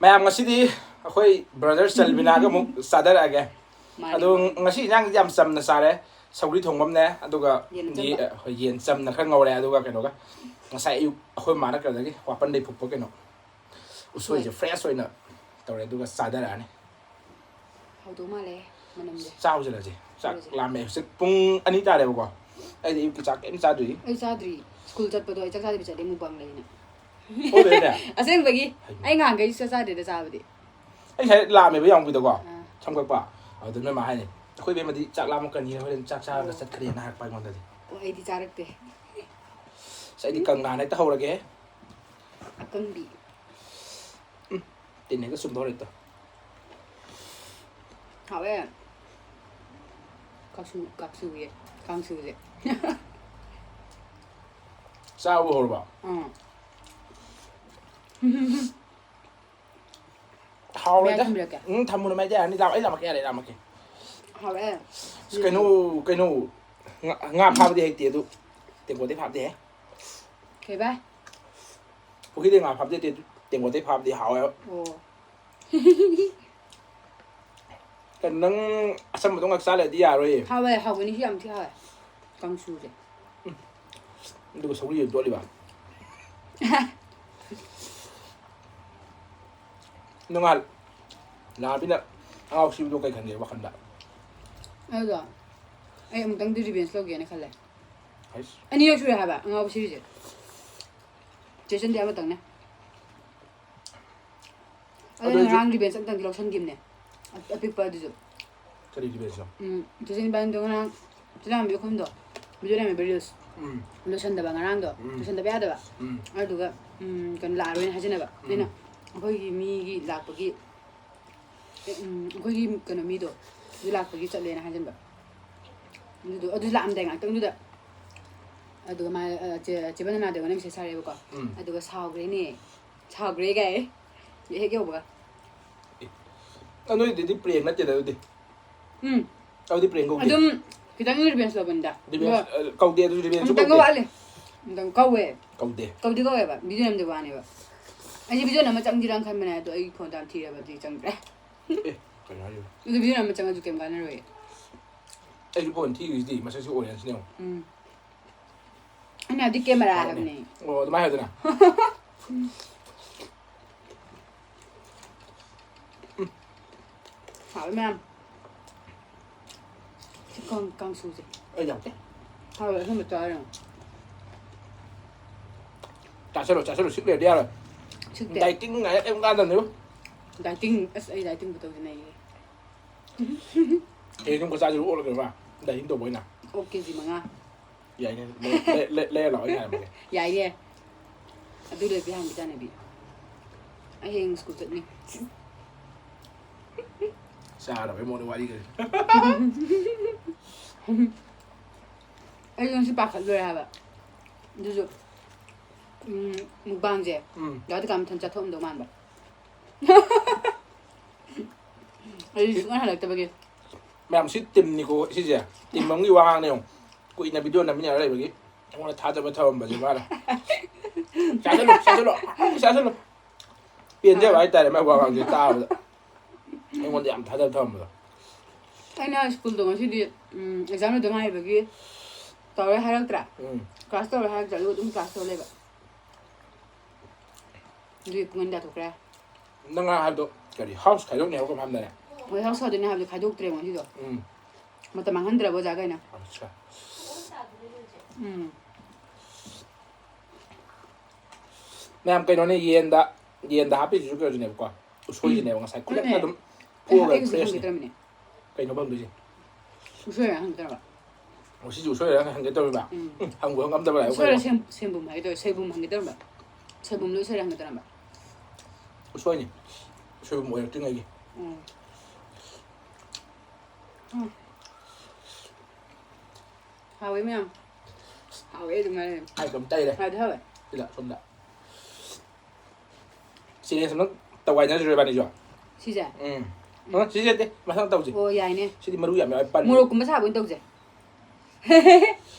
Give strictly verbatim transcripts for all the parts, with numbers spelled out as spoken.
ꯃꯌꯥꯝ, ꯉꯁꯤꯗꯤ ꯑꯩꯈꯣꯏ ꯕ꯭ꯔꯗꯔ ꯆꯜꯕꯤꯅꯥꯒ ꯑꯃꯨꯛ ꯆꯥꯊꯔꯛꯑꯒꯦ꯫ ꯑꯗꯣ ꯉꯁꯤ ꯏꯟꯖꯥꯡꯁꯤꯗꯤ ꯌꯥꯝ ꯆꯝꯅ ꯆꯥꯔꯦ꯫ ꯁꯧꯒ꯭ꯔꯤ ꯊꯣꯡꯕ ꯑꯃꯅꯦ, ꯑꯗꯨꯒ ꯌꯦꯟ ꯌꯦ- ꯑꯆꯝꯕ꯫ ꯍꯣꯏ, ꯌꯦꯟ ꯆꯝꯅ ꯈꯔ ꯉꯧꯔꯦ, ꯑꯗꯨꯒ ꯀꯩꯅꯣꯒ ꯉꯁꯥꯏ ꯑꯌꯨꯛ ꯑꯩꯈꯣꯏ ꯃꯥꯅ ꯀꯩꯅꯣꯗꯒꯤ ꯋꯥꯄꯟꯗꯩ ꯐꯨꯛꯄ ꯀꯩꯅꯣ ꯎꯁꯣꯏꯁꯦ ꯐ꯭ꯔꯦꯁ ꯑꯣꯏꯅ ꯇꯧꯔꯦ, ꯑꯗꯨꯒ ꯆꯥꯊꯔꯛꯑꯅꯤ꯫ ꯍꯥꯎꯗꯧ ꯃꯥꯜꯂꯦ ꯃꯅꯝꯁꯦ꯫ ꯆꯥꯎꯁꯤꯔꯁꯦ, ꯆꯥꯛ ꯆꯥꯎꯁꯦ꯫ ꯂꯥꯝꯃꯦ꯫ ꯍꯧꯖꯤꯛ ꯄꯨꯡ ꯑꯅꯤ ꯇꯥꯔꯦꯕꯀꯣ, ꯑꯩꯗꯤ ꯑꯌꯨꯛꯀꯤ ꯆꯥꯛ ꯀꯩꯝ ꯆꯥꯗ꯭ꯔꯤ꯫ ꯑꯩ ꯆꯥꯗ꯭ꯔꯤ꯫ ꯁ꯭ꯀꯨꯜ ꯆꯠꯄꯗꯣ ꯑꯩ ꯆꯥꯛ ꯆꯥꯗꯕꯤ ꯆꯠꯂꯦ ꯃꯨꯛꯕꯥꯡ ꯂꯩꯅ꯫ ꯍꯣꯏ, ꯂꯩꯅꯦ꯫ ꯑꯁꯦꯡꯕꯒꯤ꯫ ꯍꯩꯃꯥ꯫ ꯑꯩ ꯉꯍꯥꯟꯈꯩ ꯆꯥꯛ ꯆꯥꯗꯦꯗ ꯆꯥꯕꯗꯤ꯫ ꯑꯩ ꯉꯁꯥꯏ ꯂꯥꯝꯃꯦꯕ ꯌꯥꯝ ꯀꯨꯏꯗꯀꯣ, ꯑꯥ꯫ ꯁꯝ ꯀꯛꯄ꯫ ꯑꯗꯨꯗ ꯅꯣꯏ ꯃꯥ ꯍꯥꯏꯅꯤ, "ꯑꯩꯈꯣꯏ ꯏꯕꯦꯝꯃꯗꯤ ꯆꯥꯛ ꯂꯥꯝꯃꯛꯀꯅꯤ, ꯍꯣꯔꯦꯟ ꯆꯥꯛ ꯆꯥꯔꯒ ꯑꯣ꯫ ꯆꯠꯈ꯭ꯔꯦꯅ" ꯍꯥꯏꯔꯛꯄ ꯑꯩꯉꯣꯟꯗꯗꯤ꯫ ꯑꯣ, ꯑꯩꯗꯤ ꯆꯥꯔꯛꯇꯦ꯫ ꯑꯁ, ꯑꯩꯗꯤ ꯀꯪꯂꯥꯅ ꯍꯦꯛꯇ ꯍꯧꯔꯒꯦ꯫ ꯑꯀꯪꯕꯤ꯫ ꯇꯤꯟ ꯍꯦꯛꯇ ꯆꯨꯝꯗꯧꯔꯦ ꯍꯦꯛꯇ꯫ ꯍꯥꯎꯋꯦ꯫ ꯀꯥꯡꯁꯨ, ꯀꯥꯡꯁꯨꯌꯦ꯫ ꯀꯥꯡꯁꯨꯁꯦ꯫ ꯆꯥꯕ ꯍꯧꯔꯕ? ꯑꯥ꯫ ꯍꯥꯎꯔꯦꯗ꯫ ꯃꯌꯥꯏ ꯊꯝꯕꯤꯔꯛꯀꯦ? ꯎꯝ, ꯊꯝꯃꯨꯅꯨ, ꯃꯌꯥꯏꯗ ꯌꯥꯔꯅꯤ꯫ ꯂꯥꯛꯑꯣ, ꯑꯩ ꯂꯥꯛꯑꯝꯃꯒꯦ, ꯑꯩ ꯂꯥꯛꯑꯝꯃꯒꯦ꯫ ꯍꯥꯎꯋꯦ꯫ ꯑꯁ, ꯀꯩꯅꯣ, ꯀꯩꯅꯣ, ꯉꯥ, ꯉꯥ ꯐꯥꯕꯗꯤ ꯍꯩꯇꯦ ꯑꯗꯨ, ꯇꯦꯡꯀꯣꯠꯇꯩ ꯐꯥꯕꯗꯤ ꯍꯩ꯫ ꯀꯩꯕꯥ? ꯄꯨꯈ꯭ꯔꯤꯗꯩ ꯉꯥ ꯐꯥꯕꯗꯤ ꯍꯩꯇꯦ ꯑꯗꯨ, ꯇꯦꯡꯀꯣꯠꯇꯩ ꯐꯥꯕꯗꯤ ꯍꯥꯎꯋꯦꯕ꯫ ꯑꯣ꯫ ꯀꯩꯅꯣ, ꯅꯪ ꯑꯆꯝꯕꯗꯣ ꯉꯥꯛ ꯆꯥ ꯂꯩꯔꯗꯤ ꯌꯥꯔꯣꯏꯌꯦ꯫ ꯍꯥꯎꯋꯦ, ꯍꯥꯎꯕꯅꯤ ꯁꯤ ꯌꯥꯝ ꯊꯤ ꯍꯥꯎꯋꯦ꯫ ꯀꯥꯡꯁꯨꯁꯦ꯫ ꯑꯗꯨꯒ ꯁꯧꯒ꯭ꯔꯤꯁꯨ ꯇꯣꯠꯂꯤꯕ꯫ ꯅꯣꯡꯉꯥꯜ ꯂꯥꯛꯑꯕꯤꯅ ꯑꯉꯥꯎ ꯁꯤꯕꯗꯣ ꯀꯩ ꯈꯟꯒꯦ ꯋꯥꯈꯟꯗ? ꯑꯗꯨꯗꯣ ꯑꯩ ꯑꯃꯨꯛꯇꯪꯗꯤ revenge ꯂꯧꯒꯦꯅ ꯈꯜꯂꯦ꯫ ꯍꯩꯁ꯫ ꯑꯅꯤꯔꯛ ꯁꯨꯔꯦ ꯍꯥꯏꯕ ꯑꯉꯥꯎꯕ ꯁꯤꯔꯤꯁꯦ꯫ ꯆꯦꯆꯟꯗꯤ ꯑꯃꯇꯪꯅꯦ꯫ ꯑꯗꯨ ꯑꯗꯨ ꯑꯩꯁꯨ ꯉꯔꯥꯡ revenge ꯑꯝꯇꯪꯗꯤ ꯂꯧꯁꯟꯈꯤꯕꯅꯦ꯫ ꯑ-, ꯑꯄꯤꯛꯄ ꯑꯗꯨꯁꯨ꯫ ꯀꯔꯤ revengeꯅꯣ? ꯎꯝ, ꯆꯦꯆꯟ ꯏꯕꯥꯅꯤꯗꯣ ꯉꯔꯥꯡ ꯆꯤꯅꯥꯝꯕꯤ ꯑꯩꯈꯣꯏꯗꯣ video ꯅꯝꯃꯦꯕ reels꯫ ꯎꯝ꯫ ꯂꯣꯏꯁꯟꯗꯕ ꯉꯔꯥꯡꯗꯣ꯫ ꯎꯝ꯫ ꯂꯣꯏꯁꯟꯗꯕ ꯌꯥꯗꯕ꯫ ꯎꯝ꯫ ꯑꯗꯨꯗꯨꯒ, ꯎꯝ, ꯀꯩꯅꯣ ꯂꯥꯛꯑꯔꯣꯏꯅ ꯍꯥꯏꯖꯟꯅꯕ꯫ ꯎꯝ꯫ ꯑꯩꯅ ꯑꯩꯈꯣꯏꯒꯤ ꯃꯤꯒꯤ ꯂꯥꯛꯄꯒꯤ, ꯎꯝ, ꯑꯩꯈꯣꯏꯒꯤ ꯀꯩꯅꯣ ꯃꯤꯗꯣ ꯑꯗꯨ ꯂꯥꯛꯄꯒꯤ ꯆꯠꯂꯦꯅ ꯍꯥꯏꯖꯟꯕ꯫ ꯑꯗꯨꯗꯣ, ꯑꯗꯨ ꯂꯥꯛꯑꯝꯗꯥꯏ ꯉꯥꯛꯇꯪꯗꯨꯗ꯫ ꯑꯗꯨꯒ ꯃꯥ, ꯑ, ꯆꯦ, ꯆꯦ ꯕꯟꯗꯅꯥꯗꯣ ꯑꯩꯉꯣꯟꯗ message ꯊꯥꯔꯛꯑꯦꯕꯀꯣ꯫ ꯎꯝ꯫ ꯑꯗꯨꯒ ꯁꯥꯎꯈ꯭ꯔꯦꯅꯦ꯫ ꯁꯥꯎꯈ꯭ꯔꯦ ꯀꯥꯏ꯫ ꯍꯦꯛ ꯌꯧꯕꯒ꯫ ꯑ, ꯅꯣꯏꯗꯨꯗꯤ prank ꯅꯠꯇꯦꯗ ꯑꯗꯨꯗꯤ꯫ ꯎꯝ꯫ ꯑꯗꯨꯗꯤ prank ꯀꯧꯗꯦ꯫ ꯑꯗꯨꯝ ꯈꯤꯇꯪ revenge ꯂꯧꯕꯅꯤꯗ꯫ Revenge, ꯑ, ꯀꯧꯗꯦ, ꯑꯗꯨꯗꯤ revengeꯁꯨ ꯑꯃꯨꯛꯇꯪꯒ ꯀꯧꯗꯦ꯫ ꯋꯥꯠꯂꯤ꯫ ꯑꯃꯨꯛꯇꯪ ꯀꯧꯋꯦ꯫ ꯀꯧꯗꯦ꯫ ꯀꯧꯗꯤ ꯀꯧꯋꯦꯕ꯫ Video ꯅꯝꯗꯕ ꯋꯥꯅꯦꯕ꯫ ꯑꯩꯁꯦ ꯚꯤꯗꯤꯑꯣ ꯑꯃ ꯆꯪꯁꯤꯔꯥꯅ ꯈꯟꯕꯅꯦ, ꯑꯗꯣ ꯑꯩ ꯐꯣꯟꯗꯣ ꯌꯥꯝ ꯊꯤꯔꯕ, ꯑꯗꯨꯗꯤ ꯆꯪꯗ꯭ꯔꯦ꯫ ꯑꯦ, ꯀꯩꯅꯣ ꯍꯥꯏꯁꯤꯕꯣ? ꯑꯗꯨ ꯚꯤꯗꯤꯑꯣ ꯑꯃ ꯆꯪꯉꯁꯨ ꯀꯩꯝ ꯀꯥꯟꯅꯔꯣꯏ꯫ ꯑꯩꯁꯨ ꯐꯣꯟ ꯊꯤꯔꯤꯁꯤꯗꯤ, ꯃꯁꯛꯁꯤ ꯑꯣꯔꯦꯟꯖꯅꯦ ꯌꯦꯡꯉꯣ꯫ ꯎꯝ꯫ ꯑꯩꯅ ꯍꯥꯏꯕꯗꯤ ꯀꯦꯃꯦꯔꯥ ꯍꯥꯏꯕꯅꯦ꯫ ꯑꯣ, ꯑꯗꯨꯃꯥꯏꯅ ꯍꯥꯏꯗꯅ꯫ ꯍꯥꯎꯋꯦ ꯃꯌꯥꯝ꯫ ꯁꯤ ꯀꯥꯡ-, ꯀꯥꯡꯁꯨꯁꯦ꯫ ꯑꯩ ꯌꯥꯝ ꯍꯥꯎꯋꯦ, ꯑꯁꯪꯕ ꯆꯥꯔ ꯌꯦꯡꯉꯣ꯫ ꯆꯥꯁꯤꯜꯂꯣ, ꯆꯥꯁꯤꯜꯂꯣ, ꯁꯤꯛ ꯂꯩꯔꯗꯤ ꯌꯥꯔꯣꯏ꯫ ꯁꯤꯛꯇꯦ꯫ Dieting ꯉꯥꯏ ꯀꯩꯝ ꯀꯥꯟꯗꯕꯅꯦꯕꯨ꯫ Dieting, ꯑꯁ, ꯑꯩ dietingꯕꯨ ꯇꯧꯗꯅ ꯑꯩ꯫ ꯑꯩ ꯑꯗꯨꯝ ꯆꯥꯁꯤꯜꯂꯣ, ꯑꯣꯛꯂꯒ ꯃꯥ dieting ꯇꯧꯕ ꯑꯣꯏꯅ꯫ ꯑꯣꯛ ꯀꯦꯖꯤ ꯃꯉꯥ꯫ ꯌꯥꯏꯅꯦ, ꯂꯩ-, ꯂꯩ-, ꯂꯩ-, ꯂꯩꯔ ꯂꯥꯛꯑꯣ, ꯑꯩ ꯉꯥꯏꯔꯝꯃꯒꯦ꯫ ꯌꯥꯏꯌꯦ꯫ ꯑꯗꯨ ꯂꯩꯕ ꯍꯥꯡꯕ ꯆꯥꯅꯕꯤ꯫ ꯑꯩ ꯍꯌꯦꯡ ꯁ꯭ꯀꯨꯜ ꯆꯠꯅꯤ꯫ ꯆꯥꯗꯕꯩ ꯃꯑꯣꯡꯗ ꯋꯥꯔꯤꯒꯗꯤ꯫ ꯑꯩꯁꯨ ꯉꯁꯤ ꯄꯥꯈꯠꯂꯨꯔꯦ ꯍꯥꯏꯕ꯫ ꯑꯗꯨꯁꯨ, ꯎꯝ, ꯃꯨꯛꯕꯥꯡꯁꯦ꯫ ꯎꯝ꯫ ꯗꯥ ꯗꯤꯀꯥ ꯃꯊꯟ ꯆꯥꯊꯣꯛꯑꯝꯗꯧ ꯃꯥꯟꯕ꯫ ꯑꯩ ꯁꯨꯡꯍꯜ ꯍꯜꯂꯛꯇꯕꯒꯤ꯫ ꯃꯌꯥꯝ ꯁꯤ teamꯅꯤꯀꯣ ꯁꯤꯁꯦ꯫ Team ꯑꯃꯒꯤ ꯋꯥ ꯉꯥꯡꯅ ꯌꯦꯡꯉꯣ꯫ ꯀꯨꯏꯅ video ꯅꯝꯃꯤꯟꯅꯔ ꯂꯩꯕꯒꯤ ꯑꯩꯉꯣꯟꯗ ꯊꯥꯖꯕ ꯊꯝꯃꯝꯕꯁꯦ ꯃꯥꯅ꯫ ꯆꯥꯁꯤꯜꯂꯣ, ꯆꯥꯁꯤꯜꯂꯣ, ꯆꯥꯁꯤꯜꯂꯣ꯫ ꯄꯦꯟꯖꯕ ꯍꯥꯏꯇꯥꯔꯦ ꯃꯥꯏ ꯋꯥ ꯉꯥꯡꯁꯦ ꯇꯥꯕꯗ꯫ ꯑꯩꯉꯣꯟꯗ ꯌꯥꯝ ꯊꯥꯖꯕ ꯊꯝꯃꯝꯕꯗꯣ꯫ ꯑꯩꯅ ꯁ꯭ꯀꯨꯜꯗꯣ ꯉꯁꯤꯗꯤ, ꯎꯝ, exam ꯂꯣꯏꯗ ꯉꯥꯏꯔꯤꯕꯒꯤ ꯇꯧꯔꯦ ꯍꯥꯏꯔꯛꯇ꯭ꯔꯥ? ꯎꯝ꯫ Class ꯇꯧꯔꯦ ꯍꯥꯏꯔꯛꯇ꯭ꯔꯥ? ꯑꯗꯨꯒ ꯑꯗꯨꯝ class ꯇꯧꯔ ꯂꯩꯕ꯫ ꯑꯗꯨꯒꯤ ꯄꯨꯡ ꯑꯅꯤ ꯇꯥꯊꯣꯛꯈ꯭ꯔꯦ꯫ ꯅꯪ ꯉꯔꯥꯡ ꯍꯥꯏꯕꯗꯣ ꯀꯔꯤ? House ꯈꯥꯏꯗꯣꯛꯅꯤ ꯍꯥꯏꯕ ꯀꯩꯅꯣꯝ ꯍꯥꯏꯕꯗꯥꯏꯅꯦ? ꯍꯣꯏ, house ꯁꯥꯗꯣꯏꯅꯦ ꯍꯥꯏꯕꯗꯤ ꯈꯥꯏꯗꯣꯛꯇ꯭ꯔꯦ ꯉꯁꯤꯗꯣ꯫ ꯎꯝ꯫ ꯃꯇꯝ ꯃꯥꯡꯍꯟꯗ꯭ꯔꯕ ꯑꯣꯖꯥꯈꯩꯅ꯫ ꯑꯠꯆꯥ꯫ ꯎꯝ꯫ ꯃꯌꯥꯝ ꯀꯩꯅꯣꯅꯦ, ꯌꯦꯟꯗ, ꯌꯦꯟꯗ ꯍꯥꯞꯄꯤꯁꯤꯁꯨ ꯀꯩꯅꯣꯁꯤꯅꯦꯕꯀꯣ, ꯎꯁꯣꯏꯁꯤꯅꯦꯕ, ꯉꯁꯥꯏ ꯈꯨꯗꯛꯇ ꯑꯗꯨꯅꯦ꯫ ꯑꯗꯨꯝ ꯑꯩ ꯐꯨꯑꯒ ꯑꯩ ꯍꯧꯖꯤꯛ fresh ꯍꯪꯒꯦ ꯅꯦ꯫ ꯇꯧꯔꯝꯃꯤꯅꯦ꯫ ꯀꯩꯅꯣ ꯐꯪꯗꯣꯏꯁꯦ? ꯎꯁꯣꯏꯔ ꯍꯪꯒꯦ ꯇꯧꯔꯝꯕ꯫ ꯑꯣ, ꯁꯤꯁꯨ ꯎꯁꯣꯏꯔ ꯍꯪꯒꯦ ꯇꯧꯔꯤꯕ? ꯎꯝ꯫ ꯎꯝ, ꯍꯪꯕꯨ ꯍꯪꯉꯝꯗꯕ ꯂꯥꯏꯕꯛ ꯎꯁꯣꯏꯔ ꯐꯩꯕꯣ꯫ ꯁꯦꯝ-, ꯁꯦꯝꯕꯨꯝ ꯍꯥꯏꯒꯦ ꯇꯧꯔꯦ, ꯁꯣꯏꯕꯨꯝ ꯍꯪꯒꯦ ꯇꯧꯔꯝꯕ꯫ ꯁꯣꯏꯕꯨꯝꯂ ꯎꯁꯣꯏꯔ ꯍꯪꯒꯦ ꯇꯧꯔꯝꯕ꯫ ꯎꯁꯣꯏꯅꯤ꯫ ꯁꯣꯏꯕꯨꯝ ꯑꯣꯏꯔꯛꯇ꯭ꯔꯤꯉꯩꯒꯤ꯫ ꯎꯝ꯫ ꯎꯝ꯫ ꯍꯥꯎꯋꯦ ꯃꯌꯥꯝ꯫ ꯍꯥꯎꯋꯦ ꯑꯗꯨꯃꯥꯏꯅ꯫ ꯍꯥꯏꯕ ꯑꯃ ꯇꯩꯔꯦ꯫ ꯍꯥꯎꯗꯤ ꯍꯥꯎꯋꯦ꯫ ꯁꯤꯗ, ꯁꯣꯝꯗ꯫ Challenge ꯑꯃ ꯇꯧꯒꯥꯏꯅꯁꯤꯔꯣ ꯏꯕꯥꯅꯤꯁꯨ? ꯁꯤꯁꯦ? ꯎꯝ꯫ ꯑ, ꯁꯤꯁꯦ ꯅꯠꯇꯦ, ꯃꯊꯪ ꯇꯧꯁꯤ꯫ ꯑꯣ, ꯌꯥꯏꯅꯦ꯫ ꯁꯤꯗꯤ ꯃꯔꯨ ꯌꯥꯝ ꯌꯥꯎꯋꯦ, ꯄꯟ꯫ ꯃꯣꯔꯣꯛꯀꯨꯝꯕ ꯁꯥꯕ ꯑꯣꯏꯅ ꯇꯧꯁꯦ꯫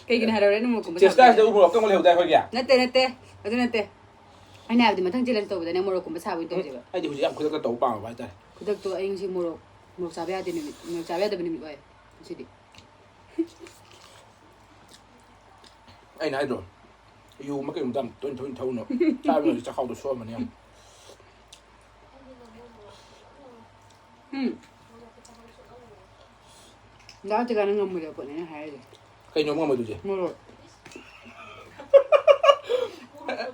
ꯀꯩꯒꯤꯅꯣ ꯍꯥꯏꯔꯣ, ꯍꯣꯔꯦꯟ ꯃꯣꯔꯣꯛꯀꯨꯝꯕ Chestnut ꯁꯤꯗ ꯁꯥꯕ꯫ ꯎ ꯃꯣꯔꯣꯛ ꯑꯀꯪꯕ ꯂꯩꯍꯧꯗꯥꯏ ꯑꯩꯈꯣꯏꯒꯤ? ꯅꯠꯇꯦ, ꯅꯠꯇꯦ꯫ ꯑꯗꯨ ꯅꯠꯇꯦ꯫ ꯑꯩꯅ ꯍꯥꯏꯕꯗꯤ ꯃꯊꯪ ꯆꯦꯂꯦꯟꯖ ꯇꯧꯕꯗ ꯅꯪ ꯃꯣꯔꯣꯛꯀꯨꯝꯕ ꯁꯥꯕ ꯑꯣꯏꯅ ꯇꯧꯁꯦꯕ꯫ ꯑꯩꯗꯤ ꯍꯧꯖꯤꯛ ꯌꯥꯝ ꯈꯨꯗꯛꯇ ꯇꯧꯕ ꯄꯥꯝꯃꯕ ꯍꯥꯏꯇꯥꯔꯦ꯫ ꯈꯨꯗꯛꯇꯣ ꯑꯩ ꯉꯁꯤ ꯃꯣꯔꯣꯛ ꯃꯣꯔꯣꯛ ꯆꯥꯕ ꯌꯥꯗꯦ ꯅꯨꯃꯤꯠ, ꯃꯣꯔꯣꯛ ꯆꯥꯕ ꯌꯥꯗꯕ ꯅꯨꯃꯤꯠ ꯑꯣꯏ ꯉꯁꯤꯗꯤ꯫ ꯑꯩꯅ ꯍꯥꯏꯗ꯭ꯔꯣ, ꯌꯨ ꯑꯃ ꯀꯩꯒꯨꯝꯕ ꯌꯥꯝ ꯇꯣꯏꯅ ꯇꯣꯏꯅ ꯊꯛꯎꯅꯣ꯫ ꯆꯥꯕ ꯍꯧꯖꯤꯛ ꯆꯥꯛꯈꯥꯎꯗꯣ ꯁꯣꯛꯑꯝꯃꯅꯤ ꯌꯥꯝ꯫ ꯎꯝ꯫ ꯗꯥ ꯇꯤꯀꯥꯅ ꯉꯝꯃꯣꯏꯗꯕ ꯄꯣꯠꯅꯦ ꯑꯩꯅ ꯍꯥꯏꯔꯤꯁꯦ꯫ ꯀꯩꯅꯣ ꯉꯝꯃꯣꯏꯗꯣꯏꯁꯦ? ꯃꯣꯔꯣꯛ꯫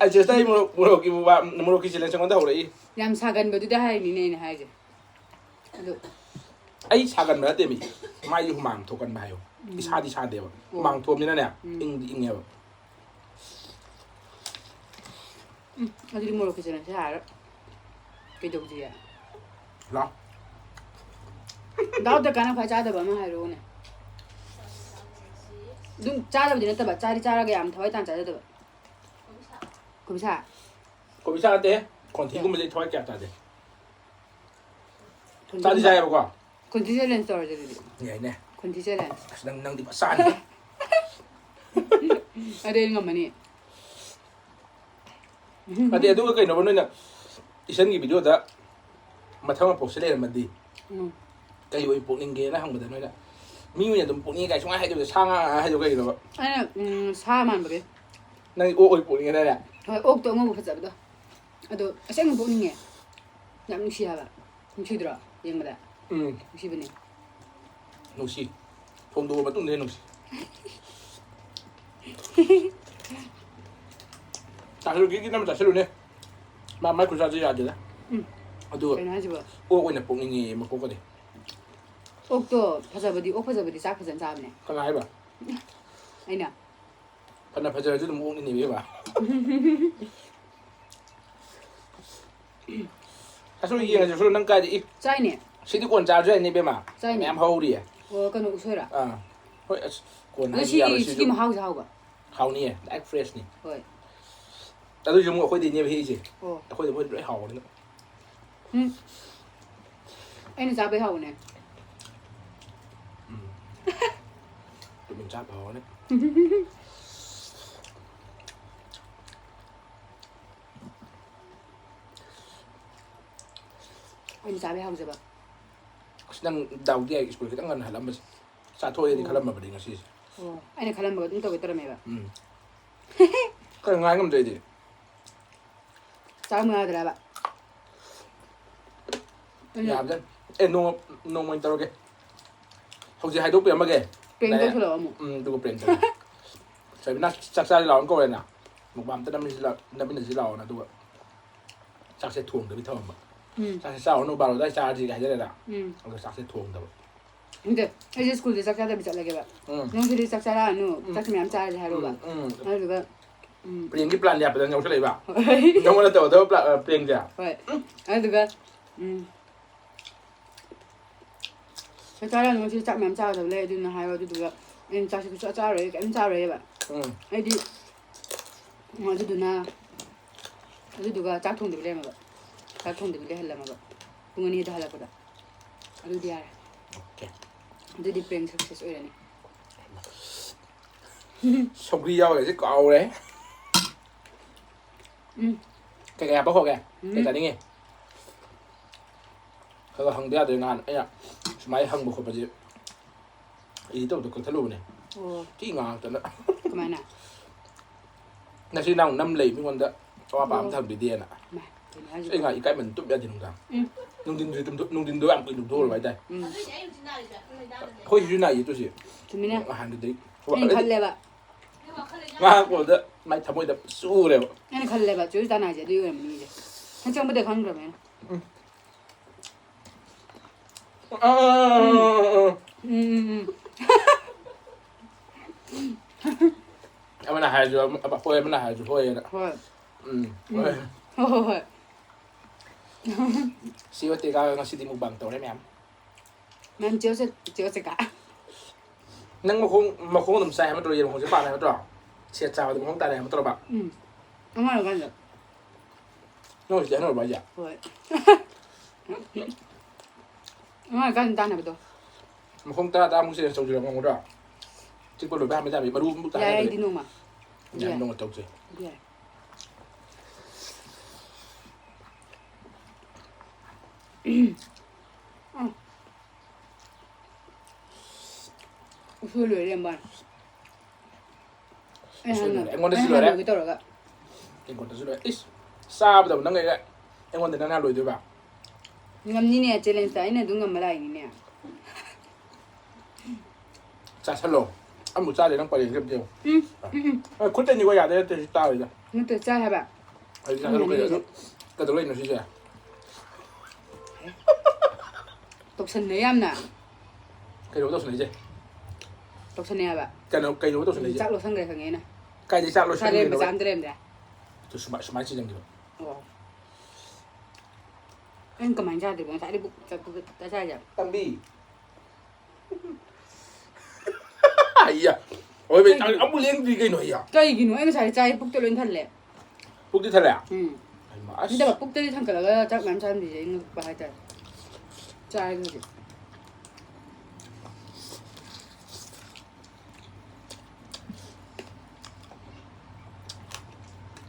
ꯑꯩ ꯆꯦꯁꯇ ꯑꯩ ꯃꯣꯔꯣꯛ, ꯃꯣꯔꯣꯛꯀꯤ ꯋꯥ-, ꯃꯣꯔꯣꯛꯀꯤ ꯆꯦꯂꯦꯟꯖ ꯑꯩꯉꯣꯟꯗ ꯍꯧꯔꯛꯏ꯫ ꯌꯥꯝ ꯁꯥꯒꯟꯕꯗꯨꯗ ꯍꯥꯏꯔꯤꯅꯤꯅꯦ ꯑꯩꯅ ꯍꯥꯏꯁꯦ꯫ ꯑꯗꯨ ꯑꯩ ꯁꯥꯒꯟꯕ ꯅꯠꯇꯦ ꯃꯤ꯫ ꯃꯥꯏꯁꯦ ꯍꯨꯃꯥꯡ ꯊꯣꯛꯀꯟꯕ ꯍꯥꯏꯌꯣ꯫ ꯏꯁꯥꯗꯤ ꯁꯥꯗꯦꯕ꯫ ꯍꯨꯃꯥꯡ ꯊꯣꯛꯑꯕꯅꯤꯅꯅꯦ, ꯏꯪꯗꯤ ꯏꯪꯉꯦꯕ꯫ ꯎꯝ, ꯑꯗꯨꯗꯤ ꯃꯣꯔꯣꯛꯀꯤ ꯆꯦꯂꯦꯟꯖꯁꯦ ꯌꯥꯔꯔꯣꯏ꯫ ꯀꯩꯗꯧꯁꯤꯒꯦ? ꯂꯥꯎ꯫ ꯗꯥ ꯇꯤꯀꯥꯅ ꯈ꯭ꯋꯥꯏ ꯆꯥꯗꯕ ꯑꯃ ꯍꯥꯏꯔꯛꯑꯣꯅꯦ꯫ ꯑꯗꯨꯝ ꯆꯥꯗꯕꯗꯤ ꯅꯠꯇꯕ, ꯆꯥꯗꯤ ꯆꯥꯔꯒ ꯌꯥꯝ ꯊꯋꯥꯏ ꯇꯥꯅ ꯆꯥꯖꯗꯕ꯫ ꯀꯣꯕꯤ ꯁꯥꯛ꯫ ꯀꯣꯕꯤ ꯁꯥꯛ ꯅꯠꯇꯦ, ꯈꯣꯟꯊꯤꯒꯨꯝꯕꯁꯦ ꯊꯋꯥꯏ ꯀꯌꯥ ꯇꯥꯗꯦ꯫ ꯆꯥꯗꯤ ꯆꯥꯏꯌꯦꯕꯀꯣ꯫ ꯈꯣꯟꯊꯤ ꯆꯦꯂꯦꯟꯖ ꯇꯧꯔꯁꯦ ꯑꯗꯨꯗꯤ꯫ ꯌꯥꯏꯅꯦ꯫ ꯈꯣꯟꯊꯤ ꯆꯦꯂꯦꯟꯖ꯫ ꯑꯁ, ꯅꯪ, ꯅꯪꯗꯤ ꯐꯖ ꯆꯥꯅꯤ꯫ ꯑꯗꯨ ꯑꯩ ꯉꯝꯃꯅꯤ꯫ ꯅꯠꯇꯦ, ꯑꯗꯨꯒ ꯀꯩꯅꯣꯕ, ꯅꯣꯏꯅ ꯏꯆꯟꯒꯤ ꯚꯤꯗꯤꯑꯣꯗ ꯃꯊꯪ ꯃꯄꯣꯛꯁꯦ ꯂꯩꯔꯝꯃꯗꯤ ꯎꯝ꯫ ꯀꯩ ꯑꯣꯏ ꯄꯣꯛꯅꯤꯡꯒꯦꯅ ꯍꯪꯕꯗ ꯅꯣꯏꯅ ꯃꯤ ꯑꯣꯏꯅ ꯑꯗꯨꯝ ꯄꯣꯛꯅꯤꯡꯉꯦ ꯀꯥꯏ ꯁꯨꯡꯍꯥꯏ ꯍꯥꯏꯗꯕꯗ ꯁꯥ ꯉꯥ ꯍꯥꯏꯗꯣ ꯀꯩꯒꯤꯅꯣꯕ? ꯑꯩꯅ, ꯎꯝ, ꯁꯥ ꯃꯥꯟꯕꯒꯤ꯫ ꯅꯪ ꯑꯣꯛ ꯑꯣꯏ ꯄꯣꯛꯅꯤꯡꯉꯦꯗꯥꯏꯅꯦ? ꯍꯣꯏ, ꯑꯣꯛꯇꯣ ꯑꯉꯧꯕ ꯐꯖꯕꯗꯣ꯫ ꯑꯗꯣ ꯑꯁꯦꯡꯕ ꯄꯣꯛꯅꯤꯡꯉꯦ꯫ ꯌꯥꯝ ꯅꯨꯡꯁꯤ ꯍꯥꯏꯕ꯫ ꯅꯨꯡꯁꯤꯗ꯭ꯔꯣ? ꯌꯦꯡꯕꯗ꯫ ꯎꯝ, ꯅꯨꯡꯁꯤꯕꯅꯦ꯫ ꯅꯨꯡꯁꯤ꯫ ꯊꯣꯡꯗꯣꯛꯑ ꯃꯇꯨꯡꯗ ꯍꯦꯟꯅ ꯅꯨꯡꯁꯤ꯫ ꯆꯥꯁꯜꯂꯨ, ꯒꯤꯒꯤ ꯅꯝ ꯆꯥꯁꯜꯂꯨꯅꯦ꯫ ꯃꯥ ꯃꯥꯏ ꯈꯨꯆꯥꯁꯦ ꯌꯥꯗꯦꯗ꯫ ꯎꯝ꯫ ꯑꯗꯨꯒ ꯀꯩꯅꯣ ꯍꯥꯏꯁꯤꯕꯣ? ꯑꯣꯛ ꯑꯣꯏꯅ ꯄꯣꯛꯅꯤꯡꯉꯦꯌꯦ ꯃꯀꯣꯛꯀꯗꯤ꯫ ꯑꯣꯛꯇꯣ ꯐꯖꯕꯗꯤ, ꯑꯣꯛ ꯐꯖꯕꯗꯤ ꯆꯥꯛ ꯐꯖꯅ ꯆꯥꯕꯅꯦ꯫ ꯀꯅꯥ ꯍꯥꯏꯕ? ꯑꯩꯅ꯫ ꯐꯅ ꯐꯖꯔꯁꯨ ꯑꯗꯨꯝ ꯑꯣꯛꯅꯤꯅꯦ ꯏꯕꯦꯝꯃ꯫ ꯑꯁꯨꯝ ꯌꯦꯡꯉꯁꯤ, ꯁꯨꯝ ꯅꯪ ꯀꯥꯏꯗ ꯏ? ꯆꯥꯏꯅꯦ꯫ ꯁꯤꯗꯤ ꯀꯣꯟ ꯆꯥꯔꯁꯨ ꯌꯥꯏꯅꯦ ꯏꯕꯦꯝꯃ꯫ ꯆꯥꯏꯅꯦ꯫ ꯃꯌꯥꯝ ꯍꯧꯔꯤꯌꯦ꯫ ꯑꯣ, ꯀꯩꯅꯣ ꯎꯁꯣꯏꯔ? ꯑꯥ꯫ ꯍꯣꯏ, ꯑꯁ, ꯀꯣꯟ ꯑꯗꯣ ꯍꯥꯏꯗꯤ ꯁꯤꯒꯤ, ꯌꯥꯔꯣꯏ, ꯁꯤꯒꯤ ꯁꯤꯁꯨ ꯃꯍꯥꯎꯁꯦ ꯍꯥꯎꯕ꯫ ꯍꯥꯎꯅꯤꯌꯦ, direct freshꯅꯤ꯫ ꯍꯣꯏ꯫ ꯑꯗꯨꯏꯁꯨ ꯑꯃꯨꯛ ꯑꯩꯈꯣꯏꯗꯩꯅꯦꯕ ꯍꯦꯛꯏꯁꯦ꯫ ꯑꯣ꯫ ꯑꯩꯈꯣꯏꯗ ꯃꯣꯏ ꯂꯣꯏ ꯍꯥꯎꯕꯅꯤꯅ꯫ ꯎꯝ꯫ ꯑꯩꯅ ꯆꯥꯕꯩ ꯍꯥꯎꯕꯅꯦ꯫ ꯎꯝ꯫ ꯇꯨꯃꯤꯟ ꯆꯥ ꯐꯍꯧꯔꯅꯤ꯫ ꯑꯩꯅ ꯆꯥꯕ ꯌꯥꯍꯧꯖꯕ꯫ ꯑꯁ, ꯅꯪ ꯗꯥꯎꯗꯤ ꯌꯥꯏ, ꯁ꯭ꯀꯨꯜ ꯈꯤꯇꯪ ꯉꯟꯅ ꯍꯜꯂꯝꯕꯁꯦ꯫ ꯆꯥꯊꯣꯛꯑꯦꯗꯤ ꯈꯜꯂꯝꯃꯕꯅꯤ ꯉꯁꯤꯁꯦ꯫ ꯑꯣ, ꯑꯩꯅ ꯈꯜꯂꯝꯕꯒ ꯑꯗꯨꯝ ꯇꯧꯒꯦ ꯇꯧꯔꯝꯃꯦꯕ꯫ ꯎꯝ꯫ ꯈꯔ ꯉꯥꯏ ꯉꯝꯗ꯭ꯔꯦ ꯑꯩꯗꯤ꯫ ꯆꯥꯔꯝꯃꯨ ꯌꯥꯗ꯭ꯔꯕ? ꯑꯩꯅ ꯌꯥꯕꯗ꯫ ꯑꯦ, ꯅꯣꯡꯃ ꯅꯣꯡꯃ ꯑꯣꯏꯅ ꯇꯧꯔꯒꯦ꯫ ꯍꯧꯖꯤꯛ ꯍꯥꯏꯗꯣꯛꯄꯤꯔꯝꯃꯒꯦ꯫ ꯄ꯭ꯔꯦꯡ ꯂꯥꯛꯑꯦ꯫ ꯇꯧꯁꯜꯂꯛꯑꯣ ꯑꯃꯨꯛ꯫ ꯎꯝ, ꯑꯗꯨꯒ ꯄ꯭ꯔꯦꯡ ꯇꯧꯔꯒꯦ꯫ ꯁꯕꯤꯅꯥ, ꯆꯥꯛ ꯆꯥꯁꯤ ꯂꯥꯛꯑꯣꯅ ꯀꯧꯔꯦꯅ꯫ ꯃꯨꯛꯕꯥꯡ ꯑꯝꯇ ꯅꯝꯃꯤꯟꯅꯁꯤ ꯂꯥꯛ-, ꯅꯝꯃꯤꯟꯅꯁꯤ ꯂꯥꯛꯑꯣꯅ꯫ ꯑꯗꯨꯒ ꯆꯥꯛꯁꯦ ꯊꯣꯡꯗꯕꯤ ꯊꯝꯃꯝꯕ꯫ ꯎꯝ꯫ ꯆꯥꯛꯁꯦ ꯆꯥꯔꯨꯅꯨ, ꯕꯥꯔꯣ ꯑꯗꯨꯋꯥꯏ ꯆꯥꯔꯁꯤꯒ ꯍꯥꯏꯖꯔꯦꯅ꯫ ꯎꯝ꯫ ꯑꯗꯨꯒ ꯆꯥꯛꯁꯦ ꯊꯣꯡꯗꯕ꯫ ꯈꯪꯗꯦ, ꯑꯩꯁꯦ ꯁ꯭ꯀꯨꯜꯁꯦ ꯆꯥꯛ ꯆꯥꯗꯕꯤ ꯆꯠꯂꯒꯦꯕ꯫ ꯎꯝ꯫ ꯅꯪꯁꯤꯗꯤ ꯆꯥꯛ ꯆꯥꯔꯛꯑꯅꯨ, ꯆꯥꯛꯁꯦ ꯃꯌꯥꯝ ꯆꯥꯔꯁꯦ ꯍꯥꯏꯔꯣꯕ꯫ ꯎꯝ, ꯎꯝ꯫ ꯑꯗꯨꯗꯨꯒ, ꯎꯝ꯫ ꯄ꯭ꯔꯦꯡꯒꯤ ꯄ꯭ꯂꯥꯟ ꯌꯥꯠꯄꯗ ꯅꯪ ꯌꯥꯎꯁꯜꯂꯛꯏꯕ? ꯍꯣꯏ꯫ ꯅꯪꯉꯣꯟꯗ ꯇꯧꯒꯗꯕ ꯄ꯭ꯂꯥ-, ꯑ, ꯄ꯭ꯔꯦꯡꯁꯦ? ꯍꯣꯏ꯫ ꯑꯗꯨꯗꯨꯒ, ꯎꯝ꯫ ꯆꯥꯛ ꯆꯥꯔꯛꯑꯅꯨ, ꯉꯁꯤꯗꯤ ꯆꯥꯛ ꯃꯌꯥꯝ ꯆꯥꯒꯗꯕ ꯂꯩ, ꯑꯗꯨꯅ ꯍꯥꯏꯌꯣ꯫ ꯑꯗꯨꯗꯨꯒ ꯑꯩꯅ ꯆꯥꯛꯁꯦ ꯁꯨꯡꯆꯥ ꯆꯥꯔꯣꯏ, ꯀꯩꯝ ꯆꯥꯔꯣꯏꯕ꯫ ꯎꯝ꯫ ꯑꯩꯗꯤ, ꯎꯝ, ꯑꯗꯨꯗꯨꯅ, ꯑꯗꯨꯗꯨꯒ ꯆꯥꯛ ꯊꯣꯡꯗꯕꯤ ꯂꯩꯔꯝꯃꯕ꯫ ꯆꯥꯛ ꯊꯣꯡꯗꯕꯤ ꯂꯩꯍꯜꯂꯝꯃꯕ꯫ ꯄꯨꯡ ꯑꯅꯤꯗ ꯍꯜꯂꯛꯄꯗ꯫ ꯑꯗꯨꯗꯤ ꯌꯥꯔꯦ꯫ ꯑꯣꯀꯦ꯫ ꯑꯗꯨꯗꯤ ꯄ꯭ꯔꯦꯡ ꯁꯛꯁꯦꯁ ꯑꯣꯏꯔꯅꯤ꯫ ꯁꯧꯒ꯭ꯔꯤ ꯌꯥꯎꯔꯤꯁꯦ ꯀꯥꯎꯔꯦ꯫ ꯎꯝ꯫ ꯀꯩ ꯀꯩ ꯍꯥꯞꯄ ꯍꯧꯒꯦ? ꯎꯝ꯫ ꯀꯩ ꯆꯥꯅꯤꯡꯉꯤ? ꯈꯔ ꯈꯔ ꯍꯪꯗ ꯌꯥꯗ꯭ꯔꯦ꯫ ꯅꯍꯥꯟ ꯑꯩꯅ ꯁꯨꯃꯥꯏꯅ ꯍꯪꯕ ꯈꯣꯠꯄꯁꯦ ꯏꯗꯤ ꯇꯧꯗ ꯀꯛꯊꯠꯂꯨꯕꯅꯦ꯫ ꯑꯣ꯫ ꯊꯤ ꯉꯥꯡꯉꯛꯇꯅ꯫ ꯀꯃꯥꯏꯅ? ꯅꯆꯤꯟ ꯅꯅꯥꯎ ꯅꯝ ꯂꯩ ꯃꯤꯉꯣꯟꯗ ꯑꯋꯥ ꯄꯥ ꯑꯃ ꯑꯣ꯫ ꯊꯝꯕꯤꯗꯦꯅ꯫ ꯃꯥ, ꯀꯩꯅꯣ ꯑꯩ ꯍꯥꯏꯁꯤꯕꯣ? ꯉꯥ ꯏꯀꯥꯏꯃꯟ ꯇꯨꯝ ꯌꯥꯗꯦ ꯅꯨꯡꯗꯥꯡ꯫ ꯎꯝ꯫ ꯅꯨꯡꯊꯤꯟꯁꯨ ꯇꯨꯝꯊꯣꯛ-, ꯅꯨꯡꯊꯤꯟꯗꯣ ꯌꯥꯝ ꯀꯨꯏꯅ ꯇꯨꯝꯊꯣꯛꯎꯔꯕ ꯍꯥꯏꯇꯥꯔꯦ꯫ ꯎꯝ꯫ ꯑꯩꯈꯣꯏ ꯁꯤꯁꯨ ꯅꯥꯏꯌꯦ ꯇꯨꯁꯤ꯫ ꯆꯨꯝꯃꯤꯅꯦ꯫ ꯅꯍꯥꯟꯗꯨꯗꯩ꯫ ꯑꯩꯅ ꯈꯜꯂꯦꯕ꯫ ꯉꯥꯏꯍꯥꯛ ꯀꯣꯜꯗ ꯃꯥꯏ ꯊꯃꯣꯏꯗ ꯆꯨꯔꯦꯕ꯫ ꯑꯩꯅ ꯈꯜꯂꯦꯕ, ꯆꯨꯔꯤ ꯇꯥꯟ ꯍꯥꯏꯁꯦ ꯑꯗꯨꯒꯤ ꯑꯣꯏꯔꯝꯅꯤꯁꯦ꯫ ꯅꯪ ꯆꯪꯕꯗ ꯈꯪꯈ꯭ꯔꯕꯅꯤꯅ꯫ ꯑꯥ꯫ ꯎꯝ, ꯎꯝ, ꯎꯝ꯫ ꯑꯃꯅ ꯍꯥꯏꯔꯁꯨ ꯑꯃ-, ꯑꯃ-, ꯍꯣꯏ, ꯑꯃꯅ ꯍꯥꯏꯔꯁꯨ ꯍꯣꯏꯅ꯫ ꯍꯣꯏ꯫ ꯎꯝ, ꯎꯝ꯫ ꯍꯣꯏ꯫ ꯍꯣꯏ, ꯍꯣꯏ, ꯍꯣꯏ꯫ ꯁꯤ ꯑꯣ ꯇꯦꯒ ꯉꯁꯤꯗꯤ ꯃꯨꯛꯕꯥꯡ ꯇꯧꯔꯦ ꯃꯌꯥꯝ꯫ ꯃꯌꯥꯝ ꯆꯦ ꯑꯣ ꯆꯦ-, ꯆꯦ ꯑꯣ ꯆꯦꯀꯥ꯫ ꯅꯪ ꯃꯈꯣꯡ, ꯃꯈꯣꯡ ꯑꯗꯨꯝ ꯆꯥꯏ ꯍꯥꯏꯕ ꯅꯠꯇ꯭ꯔꯣ? ꯌꯦꯟ ꯃꯈꯣꯡꯁꯦ ꯄꯥꯝꯃꯦ ꯍꯥꯏꯕ ꯅꯠꯇ꯭ꯔꯣ? ꯁꯦꯠ ꯆꯥꯕꯗꯤ ꯃꯈꯣꯡ ꯇꯥꯔꯦ ꯍꯥꯏꯕ ꯅꯠꯇ꯭ꯔꯣꯕ? ꯎꯝ꯫ ꯑꯉꯥꯡ ꯑꯣꯏꯔꯀꯥꯟꯗ꯫ ꯅꯪ ꯍꯧꯖꯤꯛꯇꯤ ꯑꯍꯟ ꯑꯣꯏꯔꯕ ꯍꯥꯏꯁꯦ? ꯍꯣꯏ꯫ ꯑꯉꯥꯡ ꯑꯣꯏꯔꯀꯥꯟꯗ ꯇꯥꯟꯅꯕꯗꯣ꯫ ꯃꯈꯣꯡ ꯇꯔꯥ ꯇꯔꯥꯃꯨꯛ ꯆꯦꯟꯖ ꯇꯧꯁꯤꯔꯣ ꯃꯉꯣꯟꯗ? ꯆꯤꯛꯄ ꯂꯣꯏꯕ ꯍꯥꯟꯕ ꯇꯥꯕꯤ, ꯃꯔꯨ ꯑꯃꯨꯛ ꯇꯥ ꯌꯥꯏ, ꯌꯥꯗ꯭ꯔꯦ꯫ ꯑꯩꯗꯤ ꯅꯣꯡꯃ꯫ ꯌꯥꯏ, ꯌꯥꯏ꯫ ꯅꯣꯡꯃ ꯇꯧꯁꯦ꯫ ꯌꯥꯏ꯫ ꯎꯁꯣꯏ ꯂꯣꯏꯔꯦ ꯌꯥꯝꯕꯥꯟ꯫ ꯑꯩ ꯎꯁꯣꯏ ꯍꯥꯟꯅ ꯂꯣꯏꯔꯦ꯫ ꯑꯩꯉꯣꯟꯗꯁꯨ ꯑꯩ ꯍꯥꯟꯅ ꯂꯣꯏꯔꯦ꯫ ꯂꯣꯏꯒꯦ ꯇꯧꯔꯒ꯫ ꯑꯩꯉꯣꯟꯗꯁꯨ ꯂꯣꯏꯔꯦ꯫ ꯏꯁ, ꯆꯥꯕꯗꯕꯨ ꯅꯪ ꯑꯩꯒ ꯑꯩꯉꯣꯟꯗ ꯅꯪ ꯂꯣꯏꯗꯣꯏꯕ? ꯉꯝꯅꯤꯅꯦ, ꯆꯦꯂꯦꯟꯖꯇ ꯑꯩꯅ ꯑꯗꯨꯝ ꯉꯝꯕ ꯂꯥꯛꯏꯅꯤꯅꯦ꯫ ꯆꯥꯁꯜꯂꯣ꯫ ꯑꯃꯨꯛ ꯆꯥꯗꯦ ꯅꯪ ꯄꯔꯦꯡꯁꯦ ꯑꯝꯇ ꯌꯦꯡꯉꯨ꯫ ꯎꯝ ꯎꯝ ꯎꯝ꯫ ꯑ, ꯈꯨꯠꯇꯅꯤꯀꯣ ꯌꯥꯗꯦ ꯅꯠꯇꯦ ꯁꯤ ꯆꯥꯔꯤꯗ꯫ ꯅꯠꯇꯦ, ꯆꯥꯏ ꯍꯥꯏꯕ꯫ ꯑꯩ ꯆꯥꯁꯜꯂꯨ ꯀꯩꯅꯣ? ꯑꯗꯨ ꯀꯩꯗꯧ ꯂꯩꯅꯣ ꯁꯤꯁꯦ? ꯇꯧꯁꯟꯅꯩ ꯌꯥꯝꯅ꯫ ꯀꯩꯅꯣ ꯇꯧꯁꯟꯅꯩꯁꯦ? ꯇꯧꯁꯟꯅꯩ ꯍꯥꯏꯕ꯫ ꯀꯩꯅꯣ, ꯀꯩꯅꯣ ꯇꯧꯁꯟꯅꯩꯁꯦ? ꯆꯥꯛ ꯂꯣꯠꯁꯟꯈ꯭ꯔꯦ ꯈꯪꯉꯦ ꯑꯩꯅ꯫ ꯀꯥꯏꯗꯩ ꯆꯥꯛ ꯁꯥ ꯂꯩꯔꯝꯕ ꯂꯣꯏꯁꯟꯈ꯭ꯔꯤꯅꯣ? ꯆꯥꯝꯗ ꯂꯩꯔꯝꯗ꯭ꯔꯦ꯫ ꯑꯗꯨ ꯁꯨꯃꯥꯏ-, ꯁꯨꯃꯥꯏꯅ ꯆꯤꯟꯖꯟꯈꯤꯕ꯫ ꯑꯣ꯫ ꯑꯩꯅ ꯀꯃꯥꯏꯅ ꯆꯥꯗꯣꯏꯕ? ꯉꯁꯥꯏꯗꯩ ꯄꯨꯛ ꯆꯠꯄꯒ ꯆꯥꯛ ꯆꯥꯏꯁꯦ꯫ ꯇꯝꯕꯤ꯫ ꯑꯩꯌꯥ꯫ ꯍꯣꯏ, ꯕꯦ, ꯆꯥꯛ ꯑꯃꯨꯛ ꯂꯦꯡꯗ꯭ꯔꯤ ꯀꯩꯅꯣ ꯑꯩꯌꯥ? ꯀꯩꯒꯤꯅꯣ? ꯑꯩ ꯉꯁꯥꯏ ꯆꯥꯏ, ꯄꯨꯛꯇ ꯂꯣꯏ ꯊꯜꯂꯦ꯫ ꯄꯨꯛꯇꯤ ꯊꯜꯂꯦ? ꯎꯝ꯫ ꯍꯩꯃꯥ, ꯑꯁ꯫ ꯅꯠꯇꯕ, ꯄꯨꯛꯇꯗꯤ ꯊꯥꯡꯀꯠꯂꯒ ꯆꯥꯛ ꯃꯌꯥꯝ ꯆꯥꯍꯟꯕꯤꯁꯦ ꯑꯩ ꯉꯛꯄ ꯍꯥꯏꯇꯥꯔꯦ꯫ ꯆꯥꯔꯒꯦ ꯍꯧꯖꯤꯛ꯫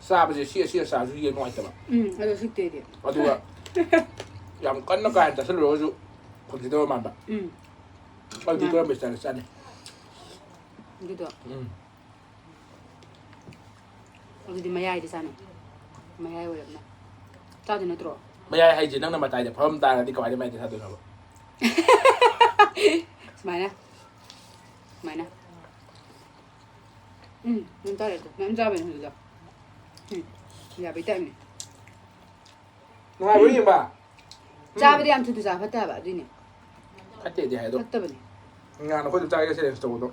ꯆꯥꯕꯁꯦ ꯁꯤ ꯑꯁꯤ ꯆꯥꯔꯁꯨ ꯌꯦꯡ ꯅꯨꯡꯉꯥꯏꯇꯕ꯫ ꯎꯝ, ꯑꯗꯣ ꯁꯤꯛꯇꯦ ꯑꯩꯗꯤ꯫ ꯑꯗꯨꯒ ꯌꯥꯝ ꯀꯟꯅ ꯀꯥ ꯍꯦꯟꯅ ꯆꯥꯁꯤꯜꯂꯨꯔꯒꯁꯨ ꯐꯪꯖꯗꯕ ꯃꯥꯟꯕ꯫ ꯎꯝ꯫ ꯑꯗꯨꯗꯤ ꯃꯥꯅꯦ꯫ ꯀꯔꯝꯕ ꯏꯁꯇꯥꯏꯜꯗ ꯆꯥꯅꯤ? ꯑꯗꯨꯗꯣ꯫ ꯎꯝ꯫ ꯑꯗꯨꯗꯤ ꯃꯌꯥꯏꯗ ꯆꯥꯅꯤ꯫ ꯃꯌꯥꯏ ꯑꯣꯏꯔꯞꯅ꯫ ꯆꯥꯗꯣꯏ ꯅꯠꯇ꯭ꯔꯣ? ꯃꯌꯥꯏ ꯍꯥꯏꯁꯦ ꯅꯪꯅ ꯃꯇꯥꯏꯗ ꯐꯝ ꯇꯥꯔꯗꯤ ꯀꯃꯥꯏꯅ ꯃꯌꯥꯏꯗ ꯆꯥꯗꯣꯏꯅꯣꯕ? ꯁꯨꯃꯥꯏꯅ꯫ ꯁꯨꯃꯥꯏꯅ꯫ ꯎꯝ, ꯅꯪ ꯆꯥꯔꯦ ꯑꯗꯣ꯫ ꯃꯌꯥꯝ ꯆꯥꯕꯅꯤ ꯍꯧꯖꯤꯛꯇꯣ꯫ ꯎꯝ, ꯌꯥꯕꯩ ꯇꯥꯏꯞꯅꯤ꯫ ꯅꯨꯡꯉꯥꯏꯕ꯭ꯔꯣ ꯌꯦꯡꯕ? ꯆꯥꯕꯗꯤ ꯌꯥꯝ ꯊꯨ ꯊꯨ ꯆꯥꯕ ꯐꯠꯇꯦ ꯍꯥꯏꯕ, ꯑꯗꯨꯏꯅꯦ꯫ ꯐꯠꯇꯦꯗꯤ ꯍꯥꯏ ꯑꯗꯣ꯫ ꯐꯠꯇꯕꯅꯤ꯫ ꯉꯍꯥꯟ ꯑꯩꯈꯣꯏꯗ ꯆꯥꯒꯦ ꯆꯦꯂꯦꯟꯖ ꯇꯧꯕꯗꯣ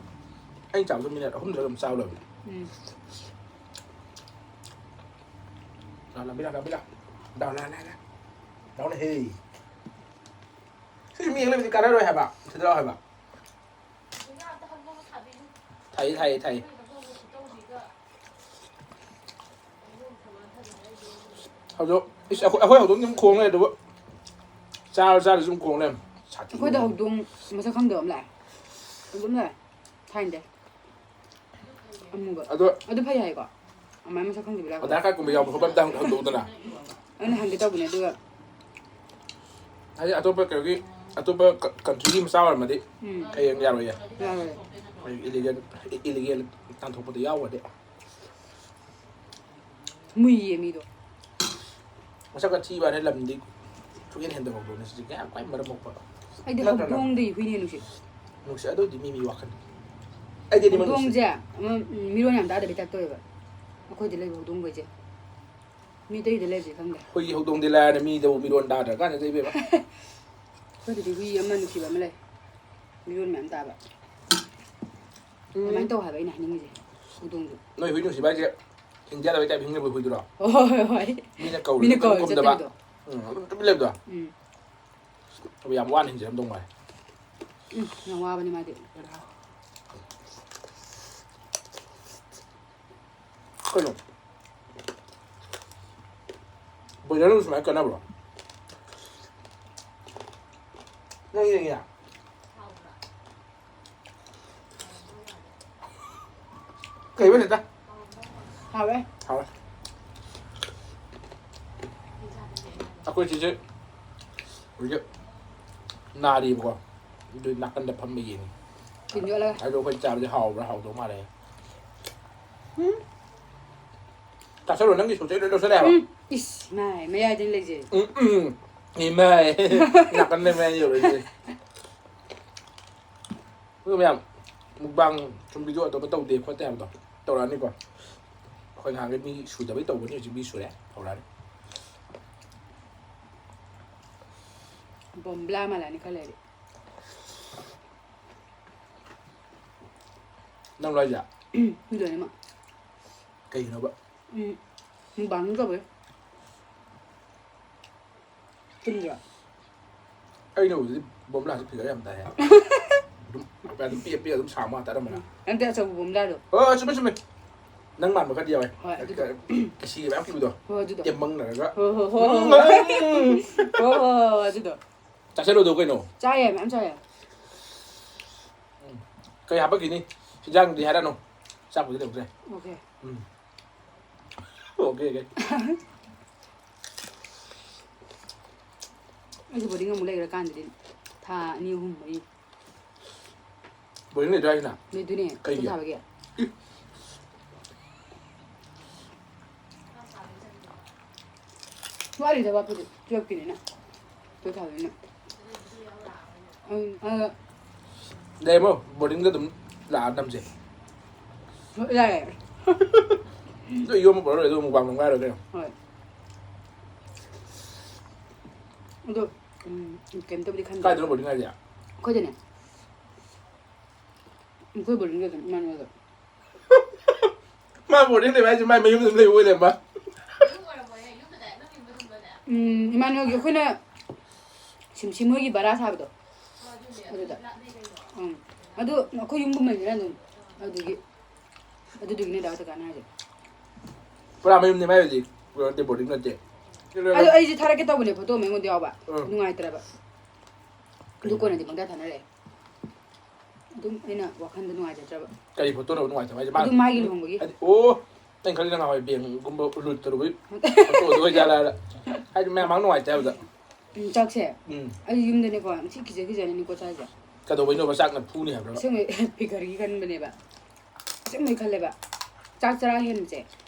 ꯑꯩꯅ ꯆꯥꯕꯗꯣ ꯃꯤꯅꯠ ꯑꯍꯨꯝꯗ ꯑꯗꯨꯝ ꯆꯥꯕ ꯂꯣꯏꯕꯅꯦ꯫ ꯎꯝ꯫ ꯂꯥ, ꯂꯥ, ꯕꯤꯂꯥ, ꯂꯥ, ꯕꯤꯂꯥ꯫ ꯗꯥꯎ ꯂꯥ, ꯂꯥ, ꯂꯥ꯫ ꯗꯥꯎꯅ ꯍꯦ꯫ ꯁꯤ ꯃꯤ ꯌꯦꯡ ꯂꯩꯕꯗꯤ ꯀꯥꯟꯅꯔꯣꯏ ꯍꯥꯏꯕ꯫ ꯁꯤꯗ ꯂꯥꯎ ꯍꯥꯏꯕ꯫ ꯊꯥꯏꯌꯦ, ꯊꯥꯏꯌꯦ, ꯊꯥꯏꯌꯦ꯫ ꯑꯗꯣ ꯏꯁ, ꯑꯩꯈꯣꯏ, ꯑꯩꯈꯣꯏ ꯍꯧꯗꯣꯡꯗꯤ ꯑꯗꯨꯝ ꯈꯣꯡ ꯂꯩ ꯑꯗꯨꯕꯨ ꯆꯥꯔ ꯆꯥꯔꯁꯨ ꯑꯗꯨꯝ ꯈꯣꯡ ꯂꯩꯔꯝꯃꯦ꯫ ꯁꯥꯊꯤꯕ ꯑꯩꯈꯣꯏꯗ ꯍꯧꯗꯣꯡ꯫ ꯍꯧꯗꯣꯡ ꯃꯁꯛ ꯈꯪꯗꯕ ꯑꯃ ꯂꯥꯛꯑꯦ꯫ ꯍꯧꯗꯣꯡ ꯂꯥꯛꯑꯦ꯫ ꯊꯥꯏꯅꯗꯩ꯫ ꯑꯃꯨꯕ꯫ ꯑꯗꯣ ꯑꯗꯨ ꯐꯩ ꯍꯥꯏꯀꯣ꯫ ꯑꯗꯨꯃꯥꯏꯅ ꯃꯁꯛ ꯈꯪꯗꯕ ꯂꯥꯛꯄꯗꯣ꯫ ꯑꯙꯥꯔ ꯀꯥꯔꯗꯀꯨꯝꯕ ꯌꯥꯎꯕ ꯈꯣꯠꯄ ꯑꯝꯇ ꯍꯪ-, ꯍꯪꯗꯣꯛꯎꯗꯅ꯫ ꯑꯩꯅ ꯍꯪꯒꯦ ꯇꯧꯕꯅꯦ ꯑꯗꯨꯒ ꯍꯥꯏꯗꯤ ꯑꯇꯣꯞꯄ ꯀꯩꯅꯣꯒꯤ, ꯑꯇꯣꯞꯄ ꯀ-, countryꯒꯤ ꯃꯆꯥ ꯑꯣꯏꯔꯝꯃꯗꯤ ꯎꯝ ꯍꯌꯦꯡ ꯌꯥꯔꯣꯏꯌꯦ꯫ ꯌꯥꯔꯣꯏ꯫ ꯑꯩꯈꯣꯏ illegal, illegal ꯇꯥꯟꯊꯣꯛꯄꯗ ꯌꯥꯎꯒ꯭ꯔꯗꯤ꯫ ꯃꯨꯏꯌꯦ ꯃꯤꯗꯣ꯫ ꯃꯁꯛ ꯑꯊꯤꯕ ꯍꯥꯏꯅ ꯂꯝꯗꯤ ꯁꯨꯛꯍꯦꯟ ꯍꯦꯟꯗꯕ ꯍꯧꯗꯣꯡꯅꯤ ꯁꯤꯁꯦ ꯀꯌꯥꯝ ꯈ꯭ꯋꯥꯏ ꯃꯔꯝ ꯃꯣꯛꯄ꯫ ꯑꯩꯗꯤ ꯅꯠꯇ꯭ꯔꯅ? ꯍꯧꯗꯣꯡꯗꯩ ꯍꯨꯏꯅ ꯍꯦꯟꯅ ꯅꯨꯡꯁꯤ꯫ ꯅꯨꯡꯁꯤ ꯑꯗꯨꯗꯤ ꯃꯤ ꯃꯤ ꯋꯥꯈꯜ꯫ ꯑꯩꯗꯤ ꯑꯅꯤꯃꯛ ꯅꯨꯡꯁꯤ꯫ ꯍꯧꯗꯣꯡꯁꯦ ꯑꯃ, ꯎꯝ, ꯃꯤꯔꯣꯟ ꯌꯥꯝ ꯇꯥꯗꯕꯩ type ꯇꯧꯋꯦꯕ ꯑꯩꯈꯣꯏꯗ ꯂꯩꯕ ꯍꯧꯗꯣꯡꯈꯩꯁꯦ꯫ ꯃꯤ ꯑꯇꯩꯗ ꯂꯩꯕꯁꯦ ꯈꯪꯗꯦ꯫ ꯍꯨꯏ ꯍꯧꯗꯣꯡꯗꯤ ꯂꯥꯏꯔꯅ ꯃꯤꯗꯕꯨ ꯃꯤꯔꯣꯟ ꯇꯥꯗ꯭ꯔ ꯀꯥꯟꯗ ꯏꯕꯦꯝꯃ꯫ ꯑꯩꯈꯣꯏꯗꯗꯤ ꯍꯨꯏ ꯑꯃ ꯅꯨꯡꯁꯤꯕ ꯑꯃ ꯂꯩ꯫ ꯃꯤꯔꯣꯟ ꯃꯌꯥꯝ ꯇꯥꯕ꯫ ꯑꯗꯨꯃꯥꯏꯅ ꯇꯧ ꯍꯥꯏꯕ ꯑꯩꯅ ꯍꯥꯏꯅꯤꯡꯉꯤꯁꯦ꯫ ꯍꯧꯗꯣꯡꯗꯣ꯫ ꯅꯣꯏ ꯍꯨꯏ ꯅꯨꯡꯁꯤꯕ ꯍꯥꯏꯁꯦ ꯍꯤꯡꯖꯥꯗꯕꯩ type ꯍꯤꯡ ꯂꯩꯕ ꯍꯨꯏꯗꯨꯔꯣ? ꯍꯣꯏ ꯍꯣꯏ ꯍꯣꯏ꯫ ꯃꯤꯅ ꯀꯧꯔꯦ ꯃꯤꯅ ꯀꯩꯝ ꯀꯧꯔꯦ ꯈꯨꯝꯗꯕ꯫ ꯆꯠꯇꯕꯤꯗꯣ꯫ ꯎꯝ ꯑꯗꯨꯝ ꯇꯨꯃꯤꯟ ꯂꯩꯕꯗꯣ꯫ ꯎꯝ꯫ ꯑꯗꯨ ꯌꯥꯝ ꯋꯥꯅ ꯍꯤꯡꯖꯔꯝꯗꯧ ꯃꯥꯜꯂꯦ꯫ ꯎꯝ ꯌꯥꯝ ꯋꯥꯕꯅꯤ ꯃꯥꯗꯤ꯫ ꯀꯩꯅꯣ? ꯕꯣꯏꯂꯔꯅꯕꯨ ꯁꯨꯃꯥꯏꯅ ꯀꯥꯟꯅꯕ꯭ꯔꯣ? ꯅꯪ ꯌꯦꯡꯉꯤꯔꯥ? ꯀꯩꯕ ꯅꯦꯇꯥ? ꯍꯥꯎꯋꯦ꯫ ꯍꯥꯎꯋꯦ꯫ ꯑꯩꯈꯣꯏ ꯆꯦꯁꯦ ꯍꯧꯖꯤꯛ ꯅꯥꯔꯤꯕꯀꯣ꯫ ꯑꯗꯨ ꯅꯥꯀꯟꯗ ꯐꯝꯕ ꯌꯦꯡꯉꯤ꯫ ꯇꯤꯟ ꯌꯣꯠꯂꯒ꯫ ꯑꯗꯣ ꯑꯩꯈꯣꯏ ꯆꯥꯕꯗꯤ ꯍꯥꯎꯕ꯭ꯔꯥ ꯍꯥꯎꯗꯧ ꯃꯥꯜꯂꯦ꯫ ꯆꯥꯁꯜꯂꯣ ꯅꯪꯒꯤ ꯁꯨꯆꯩ ꯂꯣꯏ ꯂꯧꯁꯜꯂꯦ ꯍꯥꯏꯕ꯫ ꯎꯝ ꯏꯁ ꯏꯃꯥꯏ ꯃꯌꯥꯏꯗꯅꯤ ꯂꯩꯖꯩ꯫ ꯎꯝ ꯎꯝ ꯏꯃꯥꯏ꯫ ꯅꯥꯀꯟꯗ ꯃꯌꯥꯏ ꯌꯧꯔꯛꯏꯁꯦ꯫ ꯑꯗꯨ ꯃꯌꯥꯝ mukbang ꯁꯨꯝ video ꯑꯇꯣꯞꯄ ꯇꯧꯗꯦ ꯈꯣꯠꯇꯦ ꯍꯥꯏꯕꯗꯣ ꯇꯧꯔꯛꯑꯅꯤꯀꯣ꯫ ꯑꯩꯈꯣꯏ ꯅꯍꯥꯟꯒꯩ ꯃꯤ ꯁꯨꯗꯕꯩ ꯇꯧꯕꯅꯤ ꯍꯧꯖꯤꯛ ꯃꯤ ꯁꯨꯔꯦ ꯍꯧꯔꯛꯑꯅꯤ꯫ ꯕꯣꯝꯕ꯭ꯂꯥ ꯃꯥꯜꯂꯛꯑꯅꯤ ꯈꯔ ꯂꯩꯔꯗꯤ꯫ ꯅꯪ ꯂꯣꯏꯖꯦ꯫ ꯃꯤ ꯂꯣꯏꯅꯃꯛ꯫ ꯀꯩꯒꯤꯅꯣꯕ? ꯎꯝ ꯃꯨꯛꯕꯥꯡ ꯇꯧꯕꯩ꯫ ꯆꯨꯝꯗ꯭ꯔꯣ? ꯑꯩꯅ ꯎꯕꯗꯗꯤ ꯕꯣꯝꯕ꯭ꯂꯥꯁꯦ figure ꯌꯥꯝ ꯇꯥꯏ ꯍꯥꯏꯕ꯫ ꯑꯗꯨꯝ ꯑꯗꯨꯝ ꯄꯤꯛꯑ ꯄꯤꯛꯑ ꯑꯗꯨꯝ ꯁꯥꯡꯕ ꯉꯥꯛꯇ ꯑꯅꯝꯕꯅ꯫ ꯅꯠꯇꯦ ꯑꯆꯧꯕ ꯕꯣꯝꯕ꯭ꯂꯥꯗꯣ꯫ ꯍꯣꯏ ꯍꯣꯏ ꯆꯨꯝꯃꯦ ꯆꯨꯝꯃꯦ꯫ ꯅꯪ ꯃꯥꯟꯕ ꯈꯔꯗꯤ ꯌꯥꯎꯋꯦ꯫ ꯍꯣꯏ ꯑꯗꯨꯗꯣ꯫ ꯀꯤꯁꯤꯒꯤ ꯃꯌꯥꯝ ꯄꯤꯕꯗꯣ꯫ ꯍꯣꯏ ꯑꯗꯨꯗꯣ꯫ ꯇꯦꯝꯕꯪꯅꯔꯒ꯫ ꯍꯣꯏ ꯍꯣꯏ ꯍꯣꯏ ꯍꯣꯏ꯫ ꯎꯝ꯫ ꯍꯣꯏ ꯍꯣꯏ ꯍꯣꯏ ꯑꯗꯨꯗꯣ꯫ ꯆꯥꯁꯤꯜꯂꯣꯗꯣ ꯀꯩꯅꯣ꯫ ꯆꯥꯏꯌꯦ ꯃꯌꯥꯝ ꯆꯥꯏꯌꯦ꯫ ꯀꯩ ꯍꯥꯄꯛꯈꯤꯅꯤ? ꯍꯤꯟꯖꯥꯡꯗꯤ ꯍꯥꯏꯔꯛꯑꯅꯨ꯫ ꯆꯥꯛꯄꯨꯗꯤ ꯂꯩꯍꯧꯗ꯭ꯔꯦ꯫ Okay꯫ ꯎꯝ꯫ Okay okay꯫ ꯑꯩꯁꯨ ꯕꯣꯔꯗꯤꯡ ꯑꯃꯨꯛ ꯂꯩꯈ꯭ꯔꯀꯥꯟꯗꯗꯤ ꯊꯥ ꯑꯅꯤ ꯑꯍꯨꯝ ꯃꯔꯤ ꯕꯣꯔꯗꯤꯡ ꯂꯩꯗꯣꯏ ꯍꯥꯏꯁꯤꯅ? ꯂꯩꯗꯣꯏꯅꯦ꯫ ꯀꯩꯒꯤ? ꯁ꯭ꯀꯨꯜ ꯊꯥꯕꯒꯤ꯫ ꯋꯥꯠꯂꯤꯗ ꯋꯥꯠꯄꯨꯗꯤ꯫ ꯇꯨꯌꯦꯜꯐꯀꯤꯅꯤꯅ꯫ ꯇꯨꯌꯦꯜꯐ ꯊꯥꯕꯅꯤꯅ꯫ ꯎꯝ, ꯑ, ꯂꯩꯔꯝꯃꯣ, ꯕꯣꯔꯗꯤꯡꯗ ꯑꯗꯨꯝ ꯂꯥꯛꯑ ꯅꯝꯁꯦ꯫ ꯍꯣꯏ, ꯌꯥꯏꯌꯦ꯫ ꯑꯗꯨ ꯌꯣꯝꯕ ꯄꯨꯔꯛꯑ ꯂꯣꯏꯔꯦ, ꯑꯗꯨ ꯃꯨꯛꯕꯥꯡ ꯅꯝꯒꯥꯏꯔꯣ ꯀꯩꯅꯣ꯫ ꯍꯣꯏ꯫ ꯑꯗꯣ, ꯎꯝ, ꯀꯩꯝꯇꯕꯨꯗꯤ ꯈꯟꯗꯦ꯫ ꯀꯥꯏꯗꯅꯣ ꯕꯣꯔꯗꯤꯡ ꯍꯥꯏꯁꯦ? ꯑꯩꯈꯣꯏꯗꯅꯦ꯫ ꯑꯩꯈꯣꯏ ꯕꯣꯔꯗꯤꯡꯗ ꯑꯗꯨꯝ ꯏꯃꯥꯅꯨꯋꯦꯜꯗ꯫ ꯃꯥ ꯕꯣꯔꯗꯤꯡ ꯂꯩꯕ ꯍꯥꯏꯁꯦ ꯃꯥꯏ ꯃꯌꯨꯝꯗ ꯑꯗꯨꯝ ꯂꯩꯕ ꯑꯣꯏ ꯂꯩꯔꯝꯕ? ꯎꯝ, ꯏꯃꯥꯅꯨꯋꯦꯜꯒꯤ ꯑꯩꯈꯣꯏꯅ ꯁꯤꯝꯁꯤ ꯃꯣꯏꯒꯤ ꯕꯔꯥ ꯁꯥꯕꯗꯣ꯫ ꯑꯗꯨꯗ꯫ ꯎꯝ꯫ ꯑꯗꯨ ꯑꯩꯈꯣꯏ ꯌꯨꯝꯒꯨꯝꯕꯅꯤꯅ ꯑꯗꯨꯝ꯫ ꯑꯗꯨꯗꯨꯒꯤ꯫ ꯑꯗꯨꯗꯨꯒꯤꯅꯦ ꯗꯥ ꯗꯨꯀꯥꯟ ꯍꯥꯏꯁꯦ꯫ ꯄꯨꯔꯥ ꯃꯌꯨꯝꯅꯤ ꯃꯥꯏ ꯍꯧꯖꯤꯛ꯫ ꯀꯩꯅꯣ ꯅꯠꯇꯦ, ꯕꯣꯔꯗꯤꯡ ꯅꯠꯇꯦ꯫ ꯑꯗꯣ ꯑꯩꯁꯦ ꯊꯥꯔꯛꯀꯦ ꯇꯧꯕꯅꯦ ꯐꯣꯇꯣ ꯑꯃ ꯑꯩꯉꯣꯟꯗ ꯌꯥꯎꯕ꯫ ꯎꯝ꯫ ꯅꯨꯡꯉꯥꯏꯇ꯭ꯔꯕ꯫ ꯑꯗꯨ ꯀꯣꯟꯅꯗꯤ ꯄꯪꯊꯥ ꯊꯥꯅꯔꯛꯑꯦ꯫ ꯑꯗꯨꯝ ꯑꯩꯅ ꯋꯥꯈꯜꯗ ꯅꯨꯡꯉꯥꯏꯖꯗ꯭ꯔꯕ꯫ ꯀꯔꯤ ꯐꯣꯇꯣꯅꯣ ꯅꯨꯡꯉꯥꯏꯇꯕ ꯍꯥꯏꯁꯦ? ꯃꯥ ꯑꯗꯨ ꯃꯥꯒꯤ ꯂꯨꯍꯣꯡꯕꯒꯤ꯫ ꯍꯥꯏꯗꯤ, ꯑꯣ, ꯑꯩꯅ ꯈꯜꯂꯤꯅ ꯅꯍꯥꯟꯋꯥꯏ ꯕꯦꯡꯒꯨꯝꯕ ꯂꯨꯠ ꯇꯧꯔꯨꯕꯩ ꯐꯣꯇꯣꯗꯣ ꯑꯣꯏꯖꯥꯠꯂꯥ ꯍꯥꯏꯅ꯫ ꯍꯥꯏꯗꯤ ꯃꯌꯥꯝ ꯃꯥꯡ ꯅꯨꯡꯉꯥꯏꯇꯦ ꯍꯥꯏꯕꯗ꯫ ꯎꯝ, ꯆꯥꯛꯁꯦ꯫ ꯎꯝ꯫ ꯑꯩ ꯌꯨꯝꯗꯅꯦꯀꯣ ꯌꯥꯝ ꯊꯤ ꯀꯤꯖ ꯀꯤꯖꯅꯤꯀꯣ ꯆꯥꯏꯁꯦ꯫ ꯀꯩꯗꯧꯕꯩꯅꯣꯕ ꯆꯥꯛꯅ ꯐꯨꯅꯤ ꯍꯥꯏꯕ꯭ꯔꯕ? ꯑꯁꯦꯡꯕꯩ ꯐꯤꯒꯔꯒꯤ ꯈꯟꯕꯅꯦꯕ꯫ ꯑꯁꯦꯡꯕꯩ ꯈꯜꯂꯦꯕ꯫ ꯆꯥꯛ ꯆꯔꯥ ꯍꯦꯟꯕꯁꯦ꯫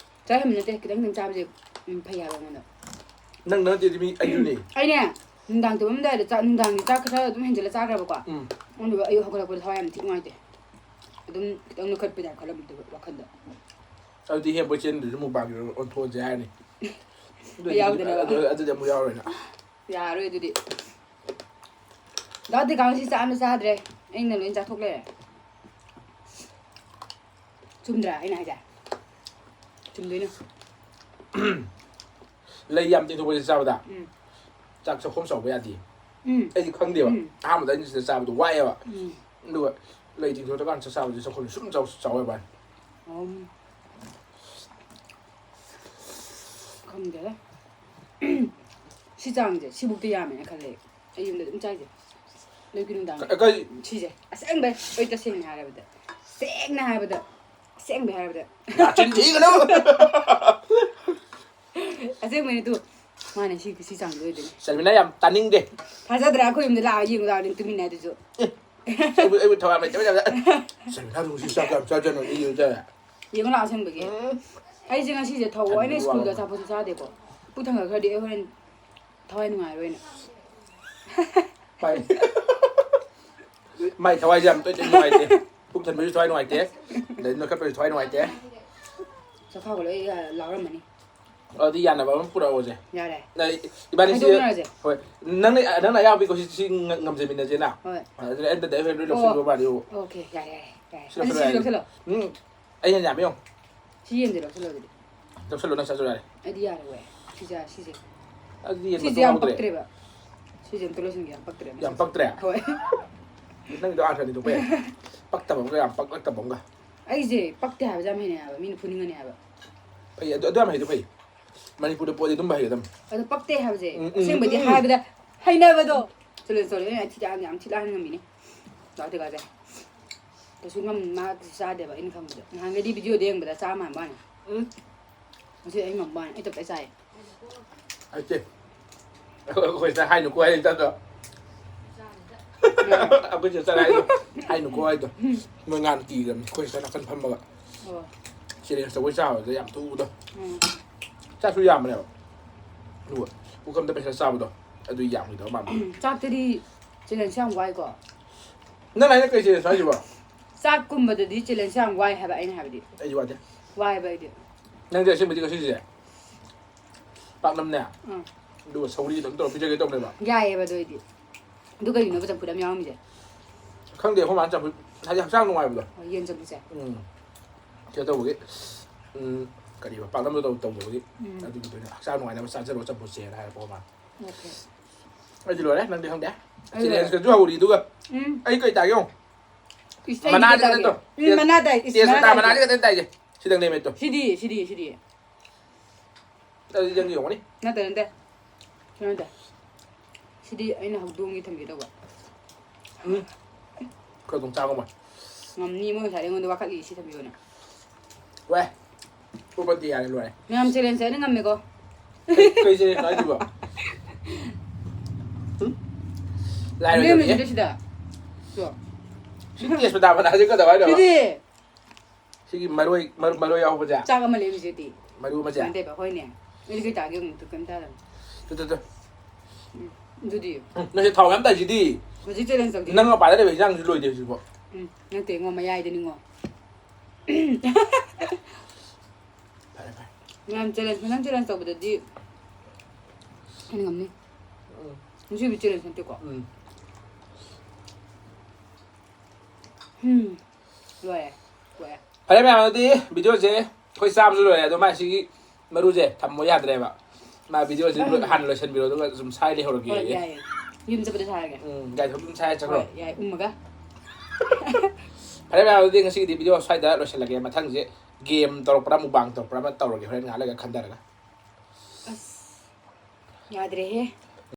ꯆꯔꯥ ꯍꯦꯟꯕ ꯅꯠꯇꯦ, ꯈꯤꯇꯪ ꯈꯤꯇꯪ ꯆꯥꯕꯁꯦ, ꯎꯝ, ꯐꯩ ꯍꯥꯏꯕ ꯑꯩꯉꯣꯟꯗ꯫ ꯅꯪ ꯅꯠꯇꯦꯗꯤ ꯃꯤ ꯑꯩꯁꯨꯅꯦ꯫ ꯑꯩꯅꯦ, ꯅꯨꯡꯗꯥꯡ ꯇꯨꯝꯃꯝꯗꯥꯏꯗ ꯆꯥꯛ, ꯅꯨꯡꯗꯥꯡꯒꯤ ꯆꯥꯛ ꯈꯔ ꯑꯗꯨꯝ ꯍꯦꯟꯖꯤꯜꯂ ꯆꯥꯈ꯭ꯔꯕꯀꯣ꯫ ꯎꯝ꯫ ꯑꯗꯨꯒ ꯑꯌꯨꯛ ꯍꯧꯒꯠꯂꯛꯄꯗ ꯊꯋꯥꯏ ꯌꯥꯝ ꯊꯤ ꯅꯨꯡꯉꯥꯏꯇꯦ꯫ ꯑꯗꯨꯝ ꯈꯤꯇꯪ ꯅꯣꯏꯈꯠꯄꯩ ꯇꯥꯏꯞ ꯈꯜꯂꯝꯗꯣꯏꯕ ꯋꯥꯈꯜꯗ꯫ ꯑꯗꯨꯗꯤ ꯍꯦꯟꯕ ꯆꯦꯟꯗ꯭ꯔꯁꯨ ꯃꯨꯛꯕꯥꯡꯒꯤ ꯑꯣꯟꯊꯣꯛꯑꯁꯦ ꯍꯥꯏꯔꯅꯤ꯫ ꯑꯗꯨꯗꯤ, ꯌꯥꯎꯗꯅꯕ꯫ ꯑꯗꯨ-, ꯑꯗꯨꯗꯤ ꯑꯃꯨꯛ ꯌꯥꯎꯔꯣꯏꯅ꯫ ꯌꯥꯔꯣꯏ ꯑꯗꯨꯗꯤ꯫ ꯗꯥ ꯗꯤꯀꯥꯡ ꯁꯤ ꯆꯥꯛ ꯑꯃ ꯆꯥꯗ꯭ꯔꯦ꯫ ꯑꯩꯅ ꯂꯣꯏ ꯆꯥꯊꯣꯛ ꯂꯩꯔꯦ꯫ ꯆꯨꯝꯗ꯭ꯔꯥ ꯑꯩꯅ ꯍꯥꯏꯁꯦ? ꯆꯨꯝꯗꯣꯏꯅꯦ꯫ ꯂꯩ ꯌꯥꯝ ꯇꯤꯡꯊꯣꯛꯄꯁꯦ ꯆꯥꯕꯗ ꯎꯝ꯫ ꯆꯥꯛ ꯆꯥꯛꯈꯣꯝ ꯆꯥꯎꯕ ꯌꯥꯗꯦ꯫ ꯎꯝ꯫ ꯑꯩꯗꯤ ꯈꯪꯗꯦꯕ꯫ ꯎꯝ꯫ ꯑꯍꯥꯟꯕꯗ ꯑꯩꯅ ꯁꯤꯗ ꯆꯥꯕꯗꯣ ꯋꯥꯏꯑꯦꯕ꯫ ꯎꯝ꯫ ꯑꯗꯨꯒ ꯂꯩ ꯇꯤꯡꯊꯣꯛꯇ꯭ꯔꯀꯥꯟꯗ ꯆꯥꯛ ꯆꯥꯕꯗꯤ ꯆꯥꯛꯈꯣꯝ ꯁꯨꯝ ꯆꯥꯎ-, ꯆꯥꯎ ꯍꯥꯏꯕ ꯋꯥꯅꯤ꯫ ꯎꯝ꯫ ꯈꯪꯗꯦꯗ꯫ ꯁꯤ ꯆꯥꯡꯁꯦ ꯁꯤꯕꯨꯛꯇꯤ ꯌꯥꯝꯃꯦꯅ ꯈꯜꯂꯦ꯫ ꯑꯩ ꯌꯨꯝꯗ ꯑꯗꯨꯝ ꯆꯥꯏꯁꯦ꯫ ꯑꯌꯨꯛꯀꯤ ꯅꯨꯡꯗꯥꯡ꯫ ꯀ-, ꯀꯩ? ꯁꯤꯁꯦ ꯑꯁꯦꯡꯕꯩ ꯑꯩ ꯇꯁꯦꯡꯅ ꯍꯥꯏꯔꯕꯗ꯫ ꯁꯦꯡꯅ ꯍꯥꯏꯔꯕꯗ꯫ ꯑꯁꯦꯡꯕꯩ ꯍꯥꯏꯔꯕꯗ꯫ ꯅꯆꯤꯟ ꯊꯤꯒꯅꯨ! ꯑꯁꯦꯡꯕꯩꯅꯦ ꯑꯗꯨ꯫ ꯃꯥꯅ ꯁꯤ ꯁꯤ ꯆꯥꯡꯗꯣ ꯑꯣꯏꯗꯣꯏꯅꯦ꯫ ꯁꯦꯜꯃꯤꯅꯥ ꯌꯥꯝ ꯇꯥꯅꯤꯡꯗꯦ꯫ ꯊꯥꯖꯗ꯭ꯔꯥ? ꯑꯩꯈꯣꯏ ꯌꯨꯝꯗ ꯂꯥꯛꯑ ꯌꯦꯡꯉꯨ ꯂꯥꯛꯑꯣ, ꯅꯪ ꯇꯨꯃꯤꯟꯅ ꯑꯗꯨꯁꯨ꯫ ꯑꯦ, ꯑꯩꯕꯨ ꯑꯩꯕꯨ ꯊꯋꯥꯏ ꯅꯨꯡꯉꯥꯏꯇꯕ ꯌꯥꯝ ꯁꯦꯜꯃꯤꯅꯥ, ꯅꯪ ꯁꯤ ꯆꯥꯛ ꯌꯥꯝ ꯆꯥꯖꯅꯨ, ꯏ ꯌꯨꯖꯔꯦ꯫ ꯌꯦꯡꯉꯨ ꯂꯥꯛꯑꯣ ꯑꯁꯦꯡꯕꯒꯤ꯫ ꯎꯝ꯫ ꯑꯩꯁꯦ ꯉꯁꯤꯁꯦ ꯊꯧꯑꯣꯏꯅ ꯑꯗꯨꯗꯤ ꯁ꯭ꯀꯨꯜꯗ ꯋꯥꯕ꯫ ꯑꯆꯥꯄꯣꯠꯁꯨ ꯆꯥꯗꯦꯀꯣ꯫ ꯄꯨꯛ ꯊꯟꯒꯠꯈ꯭ꯔꯗꯤ ꯑꯩ ꯍꯣꯔꯦꯟ ꯊꯋꯥꯏ ꯅꯨꯡꯉꯥꯏꯔꯣꯏꯅ꯫ ꯃꯥꯏ ꯃꯥꯏ ꯊꯋꯥꯏꯁꯦ ꯌꯥꯝ ꯇꯣꯏ ꯇꯣꯏ ꯅꯨꯡꯉꯥꯏꯇꯦ꯫ ꯄꯨꯛ ꯊꯟꯕꯁꯨ ꯊꯋꯥꯏ ꯅꯨꯡꯉꯥꯏꯇꯦ꯫ ꯑꯗꯩ ꯅꯣꯏꯈꯠꯄꯁꯨ ꯊꯋꯥꯏ ꯅꯨꯡꯉꯥꯏꯇꯦ꯫ ꯆꯈꯥꯎꯒ ꯂꯣꯏ, ꯑ, ꯂꯥꯎꯔꯝꯃꯅꯤ꯫ ꯑꯗꯨꯗꯤ ꯌꯥꯅꯕ ꯑꯃ ꯄꯨꯔꯛꯑꯣꯁꯦ꯫ ꯌꯥꯔꯦ꯫ ꯅ-, ꯏꯕꯥꯅꯤ ꯁꯤ, ꯍꯥꯏꯗꯣꯛꯅꯔꯁꯦ꯫ ꯍꯣꯏ꯫ ꯅꯪꯅ, ꯅꯪꯅ ꯑꯌꯥꯕꯤꯀꯣ ꯁꯤ, ꯁꯤ ꯉ-, ꯉꯝꯖꯃꯤꯟꯅꯁꯦ ꯅ꯫ ꯍꯣꯏ꯫ ꯑꯗꯨꯅ ꯑꯩꯅ ꯇꯗꯥꯏ ꯍꯣꯔꯦꯟ ꯂꯣꯏ ꯑꯣ꯫ ꯂꯧꯁꯤꯟꯕ ꯃꯥꯜꯂꯤ꯫ ꯑꯣꯀꯦ, ꯌꯥꯔꯦ, ꯌꯥꯔꯦ, ꯌꯥꯔꯦ꯫ ꯁꯤ ꯑꯗꯨ ꯂꯧꯁꯤꯜꯂꯣ ꯁꯤꯁꯨ ꯌꯥꯔꯦ꯫ ꯂꯧꯁꯤꯜꯂꯣ꯫ ꯎꯝ꯫ ꯑꯩ ꯍꯦꯟꯅ ꯌꯥꯝꯃꯤ ꯌꯦꯡꯉꯣ꯫ ꯁꯤ ꯌꯦꯟꯁꯦ ꯂꯧꯁꯤꯜꯂꯣ ꯑꯗꯨꯗꯤ꯫ ꯂꯧꯁꯜꯂꯣ, ꯅꯪ ꯆꯥꯖꯔꯣ ꯌꯥꯔꯦ꯫ ꯑꯩꯗꯤ ꯌꯥꯔꯣꯏ꯫ ꯁꯤꯁꯦ, ꯁꯤꯁꯦ꯫ ꯑꯗꯨꯗꯤ ꯌꯦꯟ ꯁꯤꯁꯦ ꯃꯇꯣꯡ ꯌꯥꯝ ꯍꯥꯎꯗ꯭ꯔꯦ꯫ ꯄꯛꯇ꯭ꯔꯦꯕ꯫ ꯁꯤꯁꯦ ꯑꯝꯇ ꯂꯣꯏꯁꯤꯟꯒꯦ, ꯌꯥꯝ ꯄꯛꯇ꯭ꯔꯦ꯫ ꯌꯥꯝ ꯄꯛꯇ꯭ꯔꯦ? ꯍꯣꯏ꯫ ꯅꯪꯒꯤꯗꯣ ꯑꯥꯔꯊ ꯑꯅꯤ ꯊꯣꯛꯄ ꯌꯥꯏ꯫ ꯄꯛꯇꯕ ꯑꯃꯒ ꯌꯥꯝ ꯄꯛꯂꯛꯇꯕ ꯑꯃꯒ꯫ ꯑꯩꯁꯦ ꯄꯛꯇꯦ ꯍꯥꯏꯕꯁꯦ ꯌꯥꯝ ꯍꯩꯅꯩ ꯍꯥꯏꯕ, ꯃꯤꯅ ꯐꯨꯅꯤꯡꯉꯅꯤ ꯍꯥꯏꯕ꯫ ꯐꯩ, ꯑꯗꯨ, ꯑꯗꯨ ꯌꯥꯝ ꯍꯩꯗꯣ ꯐꯩ꯫ ꯃꯅꯤꯄꯨꯔꯗ ꯄꯣꯛꯑꯗꯤ ꯑꯗꯨꯝꯕ ꯍꯩꯒꯗꯕꯅꯤ꯫ ꯑꯗꯣ ꯄꯛꯇꯦ ꯍꯥꯏꯕꯁꯦ, ꯎꯝ, ꯎꯝ, ꯑꯁꯦꯡꯕꯗꯤ ꯎꯝ, ꯎꯝ꯫ ꯍꯥꯏꯕꯗ ꯍꯩꯅꯕꯗꯣ꯫ ꯆꯠꯂꯣ, ꯆꯠꯂꯣ, ꯑꯩꯅ ꯊꯤ ꯌꯥꯝ, ꯌꯥꯝ ꯊꯤ ꯂꯥꯏꯅ ꯉꯝꯃꯤꯅꯦ꯫ ꯂꯥꯛꯑꯣ, ꯇꯦꯛ ꯀꯥꯁꯦ꯫ ꯀꯩꯁꯨ ꯉꯝ-, ꯃꯥ ꯀꯩꯁꯨ ꯆꯥꯗꯦꯕ ꯑꯩꯅ ꯈꯪꯕꯗ꯫ ꯅꯍꯥꯟꯒꯩꯗꯤ ꯚꯤꯗꯤꯑꯣꯗ ꯌꯦꯡꯕꯗ ꯆꯥ ꯃꯥꯟꯕ ꯋꯥꯅꯤ꯫ ꯎꯝ꯫ ꯉꯁꯤ ꯑꯩ ꯉꯝꯕ ꯋꯥꯅꯤ, ꯑꯩ ꯇꯞꯇꯥꯏ ꯆꯥꯏꯌꯦ꯫ ꯑꯩ ꯆꯦ, ꯑꯩꯈꯣꯏ, ꯑꯩꯈꯣꯏ ꯁꯤꯗ ꯍꯥꯏꯅꯨꯀꯣ ꯍꯥꯏ ꯅꯠꯇ꯭ꯔꯣ? ꯎꯝ꯫ ꯑꯩꯈꯣꯏ ꯁꯤꯗ ꯆꯠꯂꯦ ꯍꯥꯏꯗꯣ, ꯍꯥꯏꯅꯨꯀꯣ ꯍꯥꯏꯗꯣ꯫ ꯎꯝ꯫ ꯃꯣꯏ ꯉꯥꯅ ꯀꯤꯔꯕꯅꯤ, ꯑꯩꯈꯣꯏ ꯁꯤꯗ ꯅꯥꯀꯟ ꯐꯝꯃꯒ꯫ ꯑꯣ꯫ Challenge ꯇꯧꯕꯩ ꯆꯥꯕꯗ ꯌꯥꯝ ꯊꯨꯕꯗꯣ꯫ ꯎꯝ꯫ ꯆꯥꯛꯁꯨ ꯌꯥꯝꯕꯅꯦꯕ꯫ ꯑꯗꯨꯒ ꯄꯨꯈꯝꯗ ꯄꯩꯁꯥ ꯆꯥꯕꯗꯣ, ꯑꯗꯨ ꯌꯥꯝꯈꯤꯗꯕ ꯃꯥꯟꯕ꯫ ꯎꯝ, ꯆꯥꯛꯇꯗꯤ challenge ꯌꯥꯝ ꯋꯥꯏꯀꯣ꯫ ꯅꯪ ꯍꯥꯏꯅ ꯀꯩ challenge ꯍꯥꯏꯁꯤꯕꯣ? ꯆꯥꯛꯀꯨꯝꯕꯗꯗꯤ challenge ꯌꯥꯝ ꯋꯥꯏ ꯍꯥꯏꯕ ꯑꯩꯅ ꯍꯥꯏꯕꯗꯤ꯫ ꯑꯩꯁꯨ ꯋꯥꯗꯦ꯫ ꯋꯥꯏꯕ ꯑꯩꯗꯤ꯫ ꯅꯪꯗꯤ ꯑꯁꯦꯡꯕꯗꯤ ꯉꯁꯤꯁꯦ ꯄꯥꯛꯅꯝꯅꯦ꯫ ꯎꯝ꯫ ꯑꯗꯨꯒ ꯁꯧꯒ꯭ꯔꯤ ꯈꯤꯇꯪ ꯇꯧꯔ ꯄꯤꯖꯒꯦ ꯇꯧꯕꯅꯦꯕ꯫ ꯌꯥꯏꯌꯦꯕ ꯑꯗꯨ ꯑꯣꯏꯗꯤ꯫ ꯑꯗꯨ ꯀꯩꯒꯤꯅꯣꯕ ꯆꯝꯐꯨꯠ ꯑꯃ ꯌꯥꯎꯔꯝꯃꯤꯁꯦ? ꯈꯪꯗꯦ, ꯑꯩꯈꯣꯏ ꯃꯥꯅ ꯆꯝꯐꯨꯠ, ꯍꯥꯏꯗꯤ ꯍꯛꯆꯥꯡ ꯅꯨꯡꯉꯥꯏꯕꯗꯣ꯫ ꯑꯣ, ꯌꯦꯟ ꯆꯝꯐꯨꯠꯁꯦ? ꯎꯝ꯫ ꯀꯩꯅꯣ ꯇꯧꯕꯒꯤ, ꯎꯝ, ꯀꯔꯤꯕ, ꯄꯥꯛꯅꯝꯗꯣ ꯇꯧ-, ꯇꯧꯗꯕꯒꯤ꯫ ꯎꯝ꯫ ꯑꯗꯨꯒꯤ ꯑꯣꯏꯅ ꯍꯛꯆꯥꯡ ꯅꯨꯡꯉꯥꯏꯅꯕ ꯆꯥꯖꯔꯣ ꯆꯝꯐꯨꯠꯁꯦꯅ ꯍꯥꯏꯔꯛꯄ ꯑꯩꯈꯣꯏ ꯃꯥꯅ꯫ ꯑꯣꯀꯦ꯫ ꯑꯩꯗꯤ ꯂꯣꯏꯔꯦ, ꯅꯪꯗꯤ ꯈꯪꯗꯦ꯫ ꯑꯩ ꯂꯣꯏꯔꯦ꯫ Challengeꯀꯁꯨ ꯍꯧꯔꯤ ꯑꯗꯨꯒ꯫ ꯎꯝ꯫ ꯑꯩ ꯀꯩ ꯇꯥꯒꯦ ꯌꯦꯡꯉꯣ꯫ ꯏꯁ, ꯑꯩꯗꯤ ꯃꯅꯥꯁꯦ ꯀꯩ ꯇꯥꯒꯦ? ꯀꯩꯅꯣ ꯇꯧ-, ꯎꯝ, ꯃꯅꯥ ꯇꯥꯏ꯫ ꯏꯁ, ꯇꯦꯖꯄꯇꯥ ꯃꯅꯥ ꯇꯥꯏ꯫ ꯃꯅꯥꯁꯦ ꯈꯛꯇ ꯇꯥꯏꯁꯦ꯫ ꯁꯤꯗꯪ ꯅꯦꯝꯃꯦ ꯇꯣ꯫ ꯁꯤꯗꯤ, ꯁꯤꯗꯤ, ꯁꯤꯗꯤ꯫ ꯑꯗꯨꯗꯤ ꯅꯪꯒꯤ ꯌꯦꯡꯉꯨꯅꯦ꯫ ꯅꯠꯇꯦ, ꯅꯠꯇꯦ꯫ ꯁꯤ ꯅꯠꯇꯦ꯫ ꯁꯤꯗꯤ ꯑꯩꯅ ꯍꯧꯗꯣꯡꯒꯤ ꯊꯝꯒꯦ ꯇꯧꯕ꯫ ꯎꯝ꯫ ꯑꯩꯈꯣꯏ ꯑꯗꯨꯝ ꯆꯥꯕ ꯉꯝꯃꯣꯏ꯫ ꯉꯝꯅꯤ, ꯃꯣꯏ ꯉꯁꯥꯏ ꯑꯩꯉꯣꯟꯗ ꯋꯥꯀꯠꯂꯤ, ꯁꯤ ꯊꯝꯕꯤꯌꯣꯅ꯫ ꯋꯦ꯫ ꯎꯄꯗꯤ ꯌꯥꯔꯦ, ꯂꯣꯏꯔꯦ꯫ ꯃꯌꯥꯝ challengeꯁꯦ ꯑꯩꯅ ꯉꯝꯃꯦꯀꯣ꯫ ꯀꯩ ꯀꯩ ꯆꯦꯂꯦꯟꯖꯅꯣ ꯍꯥꯏꯁꯤꯕꯣ? ꯍꯨꯝ? ꯂꯥꯏꯔꯣꯏꯗꯕꯅꯤꯍꯦ꯫ ꯂꯦꯝꯃꯤꯁꯤꯗꯤ ꯁꯤꯗ꯫ ꯇꯣ꯫ ꯁꯤ ꯇꯦꯖꯄꯇꯥ ꯃꯅꯥꯁꯦ ꯀꯩꯗꯧ ꯍꯥꯏꯅꯣꯕ? ꯁꯤꯗꯤ꯫ ꯁꯤꯒꯤ ꯃꯔꯣꯏ ꯃꯔꯨ ꯃꯔꯣꯏ ꯌꯥꯎꯕꯁꯦ꯫ ꯆꯥꯛ ꯑꯃ ꯂꯦꯝꯃꯤꯁꯤꯗꯤ꯫ ꯃꯔꯨ ꯑꯃꯁꯦ꯫ ꯁꯨꯃꯥꯏꯅ ꯇꯧꯕ꯫ ꯍꯣꯏꯅꯦ꯫ ꯑꯩꯗꯤ ꯀꯩ ꯆꯥꯒꯦ ꯌꯦꯡꯉꯨ ꯇꯨ ꯀꯩꯝ ꯆꯥꯗꯕꯅꯤ꯫ ꯇꯨ ꯇꯨ ꯇꯨ꯫ ꯎꯝ꯫ ꯑꯗꯨꯗꯤ꯫ ꯎꯝ, ꯅꯪꯁꯦ ꯊꯥꯎ ꯌꯥꯝ ꯇꯥꯏꯁꯤꯗꯤ꯫ ꯍꯧꯖꯤꯛ ꯆꯦꯂꯦꯟꯖ ꯇꯧꯗꯣꯏꯅꯤ꯫ ꯅꯪ ꯃꯄꯥꯟꯗ ꯂꯩꯕ ꯍꯤꯟꯖꯥꯡꯁꯨ ꯂꯣꯏꯗꯦ ꯍꯧꯖꯤꯛꯐꯥꯎ꯫ ꯎꯝ꯫ ꯅꯠꯇꯦ ꯉꯣ ꯃꯌꯥꯏꯗꯅꯤ ꯉꯣ꯫ ꯐꯔꯦ ꯐꯔꯦ꯫ ꯃꯌꯥꯝ ꯆꯦꯂꯦꯟꯖ ꯅꯪ ꯆꯦꯂꯦꯟꯖ ꯇꯧꯕꯗꯗꯤ ꯑꯩꯅ ꯉꯝꯅꯤ꯫ ꯎꯝ꯫ ꯉꯁꯤꯗꯤ ꯆꯦꯂꯦꯟꯖ ꯅꯠꯇꯦꯀꯣ꯫ ꯎꯝ꯫ ꯎꯝ꯫ ꯂꯣꯏꯔꯦ꯫ ꯂꯣꯏꯔꯦ꯫ ꯐꯔꯦ ꯃꯌꯥꯝ, ꯑꯗꯨꯗꯤ ꯚꯤꯗꯤꯑꯣꯁꯦ ꯑꯩꯈꯣꯏ ꯆꯥꯕꯁꯨ ꯂꯣꯏꯔꯦ, ꯑꯗꯣ ꯃꯥꯏ ꯁꯤꯒꯤ ꯃꯔꯨꯁꯦ ꯊꯝꯃꯣ ꯌꯥꯗ꯭ꯔꯦꯕ꯫ ꯃꯥ ꯚꯤꯗꯤꯑꯣꯁꯦ ꯂꯣꯏ-, ꯍꯥꯟꯅ ꯂꯣꯏꯁꯤꯟꯕꯤꯔꯣ, ꯑꯗꯨꯒ ꯁꯨꯝ ꯁꯥꯏ ꯂꯩꯍꯧꯔꯒꯦ꯫ ꯍꯣꯏ, ꯌꯥꯏꯌꯦ꯫ ꯌꯨꯝ ꯆꯠꯄꯗ ꯁꯥꯔꯒꯦ꯫ ꯎꯝ, ꯒꯥꯔꯤ ꯊꯧꯕ ꯑꯗꯨꯝ ꯁꯥꯏ ꯆꯠꯈ꯭ꯔꯣ꯫ ꯍꯣꯏ, ꯌꯥꯏ, ꯎꯝꯃꯒ꯫ ꯐꯔꯦ ꯃꯌꯥꯝ, ꯑꯗꯨꯗꯤ ꯉꯁꯤꯒꯤꯗꯤ ꯚꯤꯗꯤꯑꯣ ꯁ꯭ꯋꯥꯏꯗ ꯂꯣꯏꯁꯤꯜꯂꯒꯦ꯫ ꯃꯊꯪꯁꯦ ꯒꯦꯝ ꯇꯧꯔꯛꯄ꯭ꯔꯥ, ꯃꯨꯛꯕꯥꯡ ꯇꯧꯔꯛꯄ꯭ꯔꯥ ꯑꯃ ꯇꯧꯔꯒꯦ, ꯍꯣꯔꯦꯟ ꯉꯥꯏꯍꯥꯛ ꯂꯩꯔꯒ ꯈꯟꯊꯔꯒ꯫ ꯑꯁ, ꯌꯥꯗ꯭ꯔꯦꯍꯦ꯫